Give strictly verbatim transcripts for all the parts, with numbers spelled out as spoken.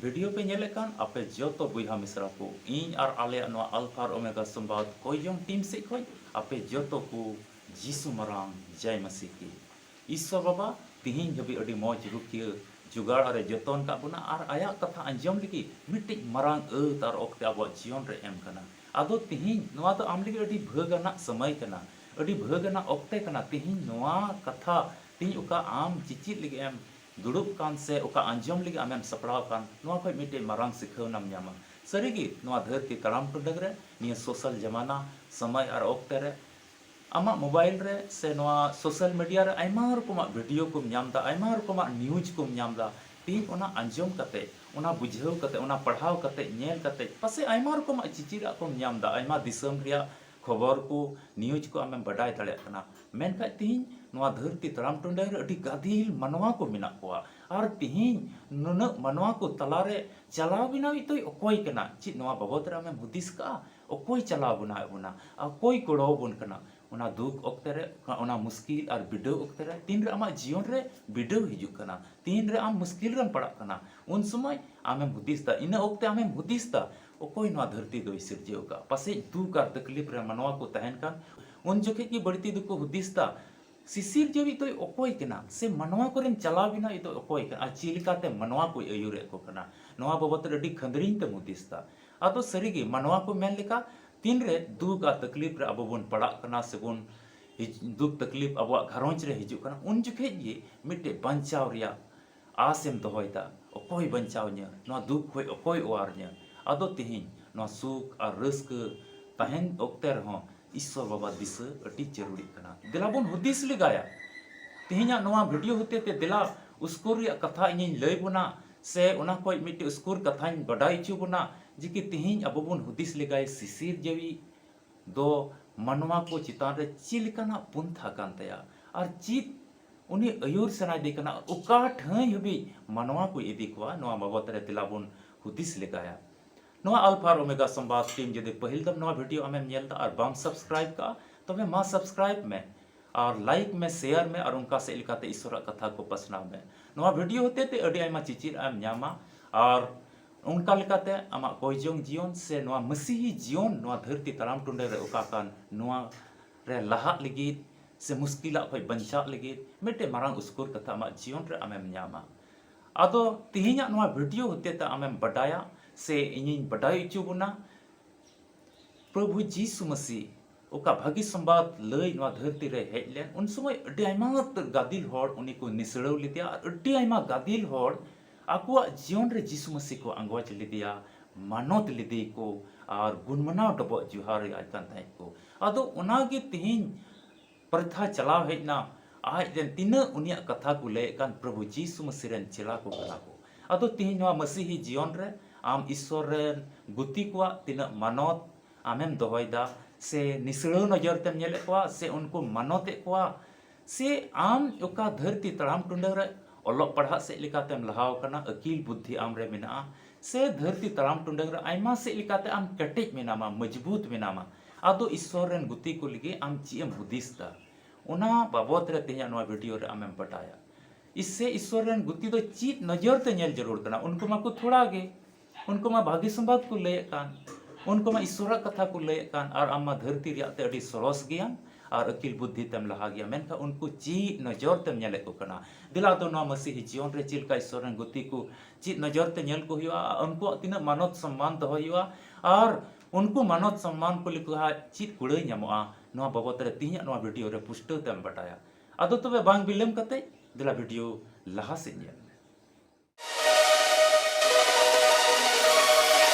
Video ᱯᱮ ᱧᱮᱞᱮᱫ ᱠᱟᱱ ᱟᱯᱮ ᱡᱚᱛᱚ ᱵᱚᱭᱦᱟ ᱢᱤᱥᱨᱟ ᱠᱚ, ᱤᱧ ᱟᱨ ᱟᱞᱮᱭᱟᱜ ᱱᱚᱣᱟ ᱟᱞᱯᱷᱟ ᱟᱨ ᱳᱢᱮᱜᱟ ᱥᱚᱢᱵᱟᱫ ᱠᱚᱭᱡᱚᱝ ᱴᱤᱢ ᱥᱮᱫ ᱠᱷᱚᱱ ᱟᱯᱮ ᱡᱚᱛᱚ ᱠᱚ ᱡᱤᱥᱩ ᱢᱟᱨᱟᱝ ᱡᱟᱭ ᱢᱟᱥᱤ ᱠᱤ᱾ ᱤᱥᱥᱚᱨ ᱵᱟᱵᱟ ᱛᱤᱦᱤᱧ ᱫᱷᱟᱹᱵᱤᱡ ᱟᱹᱰᱤ ᱢᱚᱡᱽ ᱨᱩᱠᱷᱤᱭᱟᱹ ᱡᱚᱜᱟᱲ ᱟᱨᱮ ᱡᱚᱛᱚᱱ ᱠᱟᱜ ᱵᱚᱱᱟ ᱟᱨ ᱟᱭᱟᱜ ᱠᱟᱛᱷᱟ ᱟᱸᱡᱚᱢ ᱞᱟᱹᱜᱤᱫ ᱢᱤᱫᱴᱤᱡ ᱢᱟᱨᱟᱝ ᱟᱹᱛ ᱟᱨ ᱚᱠᱛᱮ ᱟᱵᱚᱣᱟᱜ ᱡᱤᱭᱚᱱ ᱨᱮ ᱮᱢ ᱠᱟᱱᱟ᱾ ᱟᱫᱚ ᱛᱤᱦᱤᱧ ᱱᱚᱣᱟ ᱫᱚ ᱟᱢ ᱞᱟᱹᱜᱤᱫ ᱟᱹᱰᱤ ᱵᱷᱟᱹᱜᱽ ᱟᱱᱟᱜ ᱥᱚᱢᱚᱭ ᱠᱟᱱᱟ, ᱟᱹᱰᱤ ᱵᱷᱟᱹᱜᱽ ᱟᱱᱟᱜ ᱚᱠᱛᱮ ᱠᱟᱱᱟ᱾ ᱛᱤᱦᱤᱧ ᱱᱚᱣᱟ ᱠᱟᱛᱷᱟ, ᱛᱤᱦᱤᱧ ᱚᱠᱟ ᱟᱢ ᱪᱮᱪᱮᱫ ᱞᱟᱹᱜᱤᱫ ᱮᱢ ᱫᱩᱲᱩᱵ ᱠᱟᱱ ᱥᱮ ᱚᱠᱟ ᱟᱸᱡᱚᱢ ᱞᱟᱹᱜᱤᱫ ᱟᱢᱮᱢ ᱥᱟᱯᱲᱟᱣ ᱠᱟᱱ, ᱱᱚᱣᱟ ᱠᱷᱚᱱ ᱢᱤᱫᱴᱮᱡ ᱢᱟᱨᱟᱝ ᱥᱤᱠᱷᱟᱹᱣᱱᱟᱢ ᱧᱟᱢᱟ᱾ ᱥᱟᱹᱨᱤᱜᱮ ᱱᱚᱣᱟ ᱫᱷᱟᱹᱨᱛᱤ ᱛᱟᱲᱟᱢ ᱴᱩᱰᱟᱹᱜ ᱨᱮ, ᱱᱤᱭᱟᱹ ᱥᱳᱥᱟᱞ ᱡᱟᱢᱟᱱᱟ ᱥᱚᱢᱚᱭ ᱟᱨ ᱚᱠᱛᱮ ᱨᱮ ᱟᱢᱟᱜ ᱢᱳᱵᱟᱭᱤᱞ ᱨᱮ ᱥᱮ ᱱᱚᱣᱟ ᱥᱳᱥᱟᱞ ᱢᱤᱰᱤᱭᱟ ᱨᱮ ᱟᱭᱢᱟ ᱨᱚᱠᱚᱢᱟᱜ ᱵᱷᱤᱰᱤᱭᱳ ᱠᱚᱢ ᱧᱟᱢ ᱮᱫᱟ, ᱟᱭᱢᱟ ᱨᱚᱠᱚᱢᱟᱜ ᱱᱤᱭᱩᱡᱽ ᱠᱚᱢ ᱧᱟᱢ ᱮᱫᱟ᱾ ᱛᱤᱦᱤᱧ ᱚᱱᱟ ᱟᱸᱡᱚᱢ ᱠᱟᱛᱮ, ᱚᱱᱟ ᱵᱩᱡᱷᱟᱹᱣ ᱠᱟᱛᱮ, ᱚᱱᱟ ᱯᱟᱲᱦᱟᱣ ᱠᱟᱛᱮ, ᱧᱮᱞ ᱠᱟᱛᱮ ᱯᱟᱥᱮᱡ ᱟᱭᱢᱟ ᱨᱚᱠᱚᱢᱟᱜ ᱪᱤᱪᱤᱨᱟᱜ ᱠᱚᱢ ᱧᱟᱢ ᱮᱫᱟ, ᱟᱭᱢᱟ ᱫᱤᱥᱚᱢ ᱨᱮᱭᱟᱜ ᱠᱷᱚᱵᱚᱨ ᱠᱚ, ᱱᱤᱭᱩᱡᱽ ᱠᱚ ᱟᱢᱮᱢ ᱵᱟᱰᱟᱭ ᱫᱟᱲᱮᱭᱟᱜ ᱠᱟᱱᱟ᱾ ᱢᱮᱱᱠᱷᱟᱡ ᱛᱤᱦᱤᱧ ᱱᱚᱣᱟ ᱫᱷᱟᱹᱨᱛᱤ ᱛᱟᱲᱟᱢ ᱴᱩᱰᱟᱹᱝ ᱨᱮ ᱟᱹᱰᱤ ᱜᱟᱫᱮᱞ ᱢᱟᱱᱣᱟ ᱠᱚ ᱢᱮᱱᱟᱜ ᱠᱚᱣᱟ᱾ ᱟᱨ ᱛᱤᱦᱤᱧ ᱱᱩᱱᱟᱹᱜ ᱢᱟᱱᱣᱟ ᱠᱚ ᱛᱟᱞᱟᱨᱮ ᱪᱟᱞᱟᱣ ᱵᱮᱱᱟᱣᱤᱡ ᱫᱚᱭ ᱚᱠᱚᱭ ᱠᱟᱱᱟ? ᱪᱮᱫ ᱱᱚᱣᱟ ᱵᱟᱵᱚᱫ ᱨᱮ ᱟᱢᱮᱢ ᱦᱩᱫᱤᱥ ᱠᱟᱜᱼᱟ? ᱚᱠᱚᱭ ᱪᱟᱞᱟᱣ ᱵᱮᱱᱟᱣᱮᱫ ᱵᱚᱱᱟ? ᱚᱠᱚᱭ ᱜᱚᱲᱚ ᱟᱵᱚᱱ ᱠᱟᱱᱟ? ᱚᱱᱟ ᱫᱩᱠ ᱚᱠᱛᱮ ᱨᱮ, ᱚᱱᱟ ᱢᱩᱥᱠᱤᱞ ᱟᱨ ᱵᱤᱰᱟᱹᱣ ᱚᱠᱛᱮ ᱨᱮ, ᱛᱤᱱᱨᱮ ᱟᱢᱟᱜ ᱡᱤᱭᱚᱱ ᱨᱮ ᱵᱤᱰᱟᱹᱣ ᱦᱤᱡᱩᱜ ᱠᱟᱱᱟ, ᱛᱤᱱᱨᱮ ᱟᱢ ᱢᱩᱥᱠᱤᱞ ᱨᱮᱢ ᱯᱟᱲᱟᱜ ᱠᱟᱱᱟ, ᱩᱱ ᱥᱚᱢᱚᱭ ᱟᱢᱮᱢ ᱦᱩᱫᱤᱥ ᱫᱟ, ᱤᱱᱟᱹ ᱚᱠᱛᱮ ᱟᱢᱮᱢ ᱦᱩᱫᱤᱥ ᱫᱟ, ᱚᱠᱚᱭ ᱱᱚᱣᱟ ᱫᱷᱟᱹᱨᱛᱤ ᱫᱚᱭ ᱥᱤᱨᱡᱟᱹᱣ ᱟᱠᱟᱫ? ᱯᱟᱥᱮᱡ ᱫᱩᱠ ᱟᱨ ᱛᱟᱠᱞᱤᱯ ᱨᱮ ᱢᱟᱱᱣᱟ ᱠᱚ ᱛᱟᱦᱮᱱ ᱠᱟᱱ, ᱩᱱ ᱡᱚᱠᱷᱮᱡ ᱜᱮ ᱵᱟᱹᱲᱛᱤ ᱫᱚᱠᱚ ᱦᱩᱫᱤᱥ ᱫᱟ, ᱥᱤᱥᱤᱨ ᱡᱟᱹᱣᱤᱡ ᱫᱚᱭ ᱚᱠᱚᱭ ᱠᱟᱱᱟ? ᱥᱮ ᱢᱟᱱᱣᱟ ᱠᱚᱨᱮᱱ ᱪᱟᱞᱟᱣ ᱵᱮᱱᱟᱣᱤᱡ ᱫᱚᱭ ᱚᱠᱚᱭ ᱠᱟᱱᱟ? ᱟᱨ ᱪᱮᱫ ᱞᱮᱠᱟᱛᱮ ᱢᱟᱱᱣᱟ ᱠᱚᱭ ᱟᱹᱭᱩᱨᱮᱫ ᱠᱚ ᱠᱟᱱᱟ? ᱱᱚᱣᱟ ᱵᱟᱵᱚᱫ ᱨᱮ ᱟᱹᱰᱤ ᱠᱷᱟᱹᱱᱫᱽᱨᱤᱧ ᱛᱮᱢ ᱦᱩᱫᱤᱥ ᱫᱟ᱾ ᱟᱫᱚ ᱥᱟᱹᱨᱤᱜᱮ ᱢᱟᱱᱣᱟ ᱠᱚ ᱢᱮᱱ ᱞᱮᱠᱟ, ᱛᱤᱱᱨᱮ ᱫᱩᱠ ᱟᱨ ᱛᱟᱠᱞᱤᱯ ᱨᱮ ᱟᱵᱚ ᱵᱚᱱ ᱯᱟᱲᱟᱜ ᱠᱟᱱᱟ ᱥᱮᱵᱚᱱ ᱦᱤᱡ-, ᱫᱩᱠ ᱛᱟᱠᱞᱤᱯ ᱟᱵᱚᱣᱟᱜ ᱜᱷᱟᱨᱚᱸᱡᱽ ᱨᱮ ᱦᱤᱡᱩᱜ ᱠᱟᱱᱟ, ᱩᱱ ᱡᱚᱠᱷᱮᱡ ᱜᱮ ᱢᱤᱫᱴᱮᱡ ᱵᱟᱧᱪᱟᱣ ᱨᱮᱭᱟᱜ ᱟᱥᱮᱢ ᱫᱚᱦᱚᱭᱮᱫᱟ, ᱚᱠᱚᱭ ᱵᱟᱧᱪᱟᱣ ᱤᱧᱟᱹ? ᱱᱚᱣᱟ ᱫᱩᱠ ᱠᱷᱚᱡ ᱚᱠᱚᱭ ᱚᱣᱟᱨ ᱤᱧᱟᱹ? ᱟᱫᱚ ᱛᱤᱦᱤᱧ ᱱᱚᱣᱟ ᱥᱩᱠ ᱟᱨ ᱨᱟᱹᱥᱠᱟᱹ ᱛᱟᱦᱮᱱ ᱚᱠᱛᱮ ᱨᱮᱦᱚᱸ ᱤᱥᱥᱚᱨ ᱵᱟᱵᱟ ᱫᱤᱥᱟᱹ ᱟᱹᱰᱤ ᱡᱟᱹᱨᱩᱲᱤᱜ ᱠᱟᱱᱟ᱾ ᱫᱮᱞᱟ ᱵᱚᱱ ᱦᱩᱫᱤᱥ ᱞᱮᱜᱟᱭᱟ᱾ ᱛᱤᱦᱤᱧᱟᱜ ᱱᱚᱣᱟ ᱵᱷᱤᱰᱤᱭᱳ ᱦᱚᱛᱮ ᱛᱮ ᱫᱮᱞᱟ ᱩᱥᱠᱩᱨ ᱨᱮᱭᱟᱜ ᱠᱟᱛᱷᱟ ᱤᱧᱤᱧ ᱞᱟᱹᱭ ᱵᱚᱱᱟ, ᱥᱮ ᱚᱱᱟ ᱠᱷᱚᱡ ᱢᱤᱫᱴᱮᱡ ᱩᱥᱠᱩᱨ ᱠᱟᱛᱷᱟᱧ ᱵᱟᱰᱟᱭ ᱦᱚᱪᱚ ᱵᱚᱱᱟ, ᱡᱮ ᱠᱤ ᱛᱤᱦᱤᱧ ᱟᱵᱚ ᱵᱚᱱ ᱦᱩᱫᱤᱥ ᱞᱮᱜᱟᱭ ᱥᱤᱥᱤᱨ ᱡᱟᱹᱣᱤ ᱫᱚ ᱢᱟᱱᱣᱟ ᱠᱚ ᱪᱮᱛᱟᱱ ᱨᱮ ᱪᱮᱫ ᱞᱮᱠᱟᱱᱟᱜ ᱯᱚᱱᱛᱷᱟ ᱠᱟᱱ ᱛᱟᱭᱟ ᱟᱨ ᱪᱮᱫ ᱩᱱᱤ ᱟᱹᱭᱩᱨ ᱥᱟᱱᱟᱭᱮᱫᱮ ᱠᱟᱱᱟ, ᱚᱠᱟ ᱴᱷᱟᱹᱭ ᱦᱟᱹᱵᱤᱡ ᱢᱟᱱᱣᱟ ᱠᱚᱭ ᱤᱫᱤ ᱠᱚᱣᱟ, ᱱᱚᱣᱟ ᱵᱟᱵᱚᱛ ᱨᱮ ᱫᱮᱞᱟ ᱵᱚᱱ ᱦᱩᱫᱤᱥ ᱞᱮᱜᱟᱭᱟ᱾ ᱱᱚᱣᱟ ᱟᱞᱯᱷᱟ ᱟᱨ ᱳᱢᱮᱜᱟ ᱥᱚᱢᱵᱟᱫ ᱴᱤᱢ ᱡᱩᱫᱤ ᱯᱟᱹᱦᱤᱞ ᱫᱚᱢ ᱱᱚᱣᱟ ᱵᱷᱤᱰᱤᱭᱳ ᱟᱢᱮᱢ ᱧᱮᱞ ᱮᱫᱟ ᱟᱨ ᱵᱟᱢ ᱥᱟᱵᱥᱠᱨᱟᱭᱤᱵ ᱠᱟᱜᱼᱟ, ᱛᱚᱵᱮ ᱢᱟ ᱥᱟᱵᱥᱠᱨᱟᱭᱤᱵ ᱢᱮ ᱟᱨ ᱞᱟᱭᱤᱠ ᱢᱮ, ᱥᱮᱭᱟᱨ ᱢᱮ ᱟᱨ ᱚᱱᱠᱟ ᱥᱮᱫ ᱞᱮᱠᱟᱛᱮ ᱤᱥᱚᱨᱟᱜ ᱠᱟᱛᱷᱟ ᱠᱚ ᱯᱟᱥᱱᱟᱣ ᱢᱮ᱾ ᱱᱚᱣᱟ ᱵᱷᱤᱰᱤᱭᱳ ᱦᱚᱛᱮ ᱛᱮ ᱟᱹᱰᱤ ᱟᱭᱢᱟ ᱪᱤᱪᱤᱨ ᱮᱢ ᱧᱟᱢᱟ ᱟᱨ ᱚᱱᱠᱟ ᱞᱮᱠᱟᱛᱮ ᱟᱢᱟᱜ ᱠᱚᱭᱡᱚᱝ ᱡᱤᱭᱚᱱ ᱥᱮ ᱱᱚᱣᱟ ᱢᱟᱹᱥᱤᱦᱤ ᱡᱤᱭᱚᱱ, ᱱᱚᱣᱟ ᱫᱷᱟᱹᱨᱛᱤ ᱛᱟᱲᱟᱢ ᱴᱩᱸᱰᱟᱹ ᱨᱮ ᱚᱠᱟ ᱠᱟᱱ, ᱱᱚᱣᱟ ᱨᱮ ᱞᱟᱦᱟᱜ ᱞᱟᱹᱜᱤᱫ ᱥᱮ ᱢᱩᱥᱠᱤᱞᱟᱜ ᱠᱷᱚᱱ ᱵᱟᱧᱪᱟᱜ ᱞᱟᱹᱜᱤᱫ ᱢᱤᱫᱴᱮᱱ ᱢᱟᱨᱟᱝ ᱩᱥᱠᱩᱨ ᱠᱟᱛᱷᱟ ᱟᱢᱟᱜ ᱡᱤᱭᱚᱱ ᱨᱮ ᱟᱢᱮᱢ ᱧᱟᱢᱟ᱾ ᱟᱫᱚ ᱛᱮᱦᱮᱧᱟᱜ ᱱᱚᱣᱟ ᱵᱷᱤᱰᱤᱭᱳ ᱦᱚᱛᱮᱛᱮ ᱟᱢᱮᱢ ᱵᱟᱰᱟᱭᱟ ᱥᱮ ᱤᱧᱤᱧ ᱵᱟᱰᱟᱭ ᱦᱚᱪᱚ ᱵᱚᱱᱟ, ᱯᱨᱚᱵᱷᱩ ᱡᱤᱥᱩ ᱢᱟᱹᱥᱤ ᱚᱠᱟ ᱵᱷᱟᱹᱜᱤ ᱥᱚᱢᱵᱟᱫ ᱞᱟᱹᱭ ᱱᱚᱣᱟ ᱫᱷᱟᱹᱨᱛᱤ ᱨᱮ ᱦᱮᱡ ᱞᱮᱱ, ᱩᱱ ᱥᱚᱢᱚᱭ ᱟᱹᱰᱤ ᱟᱭᱢᱟ ᱩᱛᱟᱹᱨ ᱜᱟᱫᱮᱞ ᱦᱚᱲ ᱩᱱᱤ ᱠᱚ ᱱᱤᱥᱲᱟᱹᱣ ᱞᱮᱫᱮᱭᱟ ᱟᱨ ᱟᱹᱰᱤ ᱟᱭᱢᱟ ᱜᱟᱫᱮᱞ ᱦᱚᱲ ᱟᱠᱚᱣᱟᱜ ᱡᱤᱭᱚᱱ ᱨᱮ ᱡᱤᱥᱩ ᱢᱟᱹᱥᱤ ᱠᱚ ᱟᱸᱜᱚᱪ ᱞᱮᱫᱮᱭᱟ, ᱢᱟᱱᱚᱛ ᱞᱮᱫᱮ ᱠᱚ ᱟᱨ ᱜᱩᱱᱢᱟᱱᱟᱣ ᱰᱚᱵᱚᱜ ᱡᱚᱦᱟᱨ ᱟᱭ ᱠᱟᱱ ᱛᱟᱦᱮᱸᱫ ᱠᱚ᱾ ᱟᱫᱚ ᱚᱱᱟᱜᱮ ᱛᱮᱦᱮᱧ ᱯᱨᱚᱛᱷᱟ ᱪᱟᱞᱟᱣ ᱦᱮᱡ ᱮᱱᱟ, ᱟᱡ ᱨᱮᱱ ᱛᱤᱱᱟᱹᱜ ᱩᱱᱤᱭᱟᱜ ᱠᱟᱛᱷᱟ ᱠᱚ ᱞᱟᱹᱭᱮᱫ ᱠᱟᱱ ᱯᱨᱚᱵᱷᱩ ᱡᱤᱥᱩ ᱢᱟᱹᱥᱤ ᱨᱮᱱ ᱪᱮᱞᱟ ᱠᱚ ᱠᱟᱱᱟ ᱠᱚ᱾ ᱟᱫᱚ ᱛᱮᱦᱮᱧ ᱱᱚᱣᱟ ᱢᱟᱹᱥᱤᱦᱤ ᱡᱤᱭᱚᱱ ᱨᱮ ᱟᱢ ᱤᱥᱥᱚᱨ ᱨᱮᱱ ᱜᱩᱛᱤ ᱠᱚᱣᱟᱜ ᱛᱤᱱᱟᱹᱜ ᱢᱟᱱᱚᱛ ᱟᱢᱮᱢ ᱫᱚᱦᱚᱭᱮᱫᱟ, ᱥᱮ ᱱᱤᱥᱲᱟᱹᱣ ᱱᱚᱡᱚᱨ ᱛᱮᱢ ᱧᱮᱞᱮᱫ ᱠᱚᱣᱟ, ᱥᱮ ᱩᱱᱠᱩ ᱢᱟᱱᱚᱛᱮᱫ ᱠᱚᱣᱟ, ᱥᱮ ᱟᱢ ᱚᱠᱟ ᱫᱷᱟᱹᱨᱛᱤ ᱛᱟᱲᱟᱢ ᱴᱩᱸᱰᱟᱹ ᱨᱮ ᱚᱞᱚᱜ ᱯᱟᱲᱦᱟᱜ ᱥᱮᱫ ᱞᱮᱠᱟᱛᱮᱢ ᱞᱟᱦᱟᱣ ᱟᱠᱟᱱᱟ, ᱟᱹᱠᱤᱞ ᱵᱩᱫᱽᱫᱷᱤ ᱟᱢ ᱨᱮ ᱢᱮᱱᱟᱜᱼᱟ, ᱥᱮ ᱫᱷᱟᱹᱨᱛᱤ ᱛᱟᱲᱟᱢ ᱴᱩᱸᱰᱟᱹ ᱨᱮ ᱟᱭᱢᱟ ᱥᱮᱫ ᱞᱮᱠᱟᱛᱮ ᱟᱢ ᱠᱮᱴᱮᱡ ᱢᱮᱱᱟᱢᱟ, ᱢᱚᱡᱽᱵᱩᱛ ᱢᱮᱱᱟᱢᱟ, ᱟᱫᱚ ᱤᱥᱥᱚᱨ ᱨᱮᱱ ᱜᱩᱛᱤ ᱠᱚ ᱞᱟᱹᱜᱤᱫ ᱟᱢ ᱪᱮᱫ ᱮᱢ ᱦᱩᱫᱤᱥ ᱮᱫᱟ? ᱚᱱᱟ ᱵᱟᱵᱚᱛ ᱨᱮ ᱛᱮᱦᱮᱧᱟᱜ ᱱᱚᱣᱟ ᱵᱷᱤᱰᱤᱭᱳ ᱨᱮ ᱟᱢᱮᱢ ᱵᱟᱰᱟᱭᱟ᱾ ᱤᱥᱥᱮ ᱤᱥᱥᱚᱨ ᱨᱮᱱ ᱜᱩᱛᱤ ᱫᱚ ᱪᱮᱫ ᱱᱚᱡᱚᱨ ᱛᱮ ᱧᱮᱞ ᱡᱟᱹᱨᱩᱲ ᱠᱟᱱᱟ? ᱩᱱᱠᱩ ᱢᱟᱠᱚ ᱛᱷᱚᱲᱟ ᱜᱮ, ᱩᱱᱠᱩ ᱢᱟ ᱵᱷᱟᱹᱜᱤ ᱥᱚᱢᱵᱟᱫ ᱠᱚ ᱞᱟᱹᱭᱮᱫ ᱠᱟᱱ, ᱩᱱᱠᱩ ᱢᱟ ᱤᱥᱥᱚᱨᱟᱜ ᱠᱟᱛᱷᱟ ᱠᱚ ᱞᱟᱹᱭᱮᱫ ᱠᱟᱱ, ᱟᱨ ᱟᱢ ᱢᱟ ᱫᱷᱟᱹᱨᱛᱤ ᱨᱮᱭᱟᱜ ᱛᱮ ᱟᱹᱰᱤ ᱥᱚᱨᱚᱥ ᱜᱮᱭᱟᱢ ᱟᱨ ᱟᱹᱠᱤᱞ ᱵᱩᱫᱽᱫᱷᱤ ᱛᱮᱢ ᱞᱟᱦᱟ ᱜᱮᱭᱟ, ᱢᱮᱱᱠᱷᱟᱱ ᱩᱱᱠᱩ ᱪᱮᱫ ᱱᱚᱡᱚᱨ ᱛᱮᱢ ᱧᱮᱞᱮᱫ ᱠᱚ ᱠᱟᱱᱟ? ᱫᱮᱞᱟ ᱟᱫᱚ ᱱᱚᱣᱟ ᱢᱟᱹᱥᱤᱦᱤ ᱡᱤᱭᱚᱱ ᱨᱮ ᱪᱮᱫ ᱞᱮᱠᱟ ᱤᱥᱥᱚᱨ ᱨᱮᱱ ᱜᱩᱛᱤ ᱠᱚ ᱪᱮᱫ ᱱᱚᱡᱚᱨ ᱛᱮ ᱧᱮᱞ ᱠᱚ ᱦᱩᱭᱩᱜᱼᱟ, ᱩᱱᱠᱩᱣᱟᱜ ᱛᱤᱱᱟᱹᱜ ᱢᱟᱱᱚᱛ ᱥᱚᱢᱢᱟᱱ ᱫᱚᱦᱚ ᱦᱩᱭᱩᱜᱼᱟ, ᱟᱨ ᱩᱱᱠᱩ ᱢᱟᱱᱚᱛ ᱥᱚᱢᱢᱟᱱ ᱠᱚ ᱞᱮᱠᱟ ᱪᱮᱫ ᱠᱩᱲᱟᱹᱭ ᱧᱟᱢᱚᱜᱼᱟ, ᱱᱚᱣᱟ ᱵᱟᱵᱚᱛ ᱨᱮ ᱛᱮᱦᱮᱧᱟᱜ ᱱᱚᱣᱟ ᱵᱷᱤᱰᱤᱭᱳ ᱨᱮ ᱯᱩᱥᱴᱟᱹᱣ ᱛᱮᱢ ᱵᱟᱰᱟᱭᱟ᱾ ᱟᱫᱚ ᱛᱚᱵᱮ ᱵᱟᱝ ᱵᱤᱞᱚᱢ ᱠᱟᱛᱮ ᱫᱮᱞᱟ ᱵᱷᱤᱰᱤᱭᱳ ᱞᱟᱦᱟ ᱥᱮᱫ ᱧᱮᱞ ᱢᱮ᱾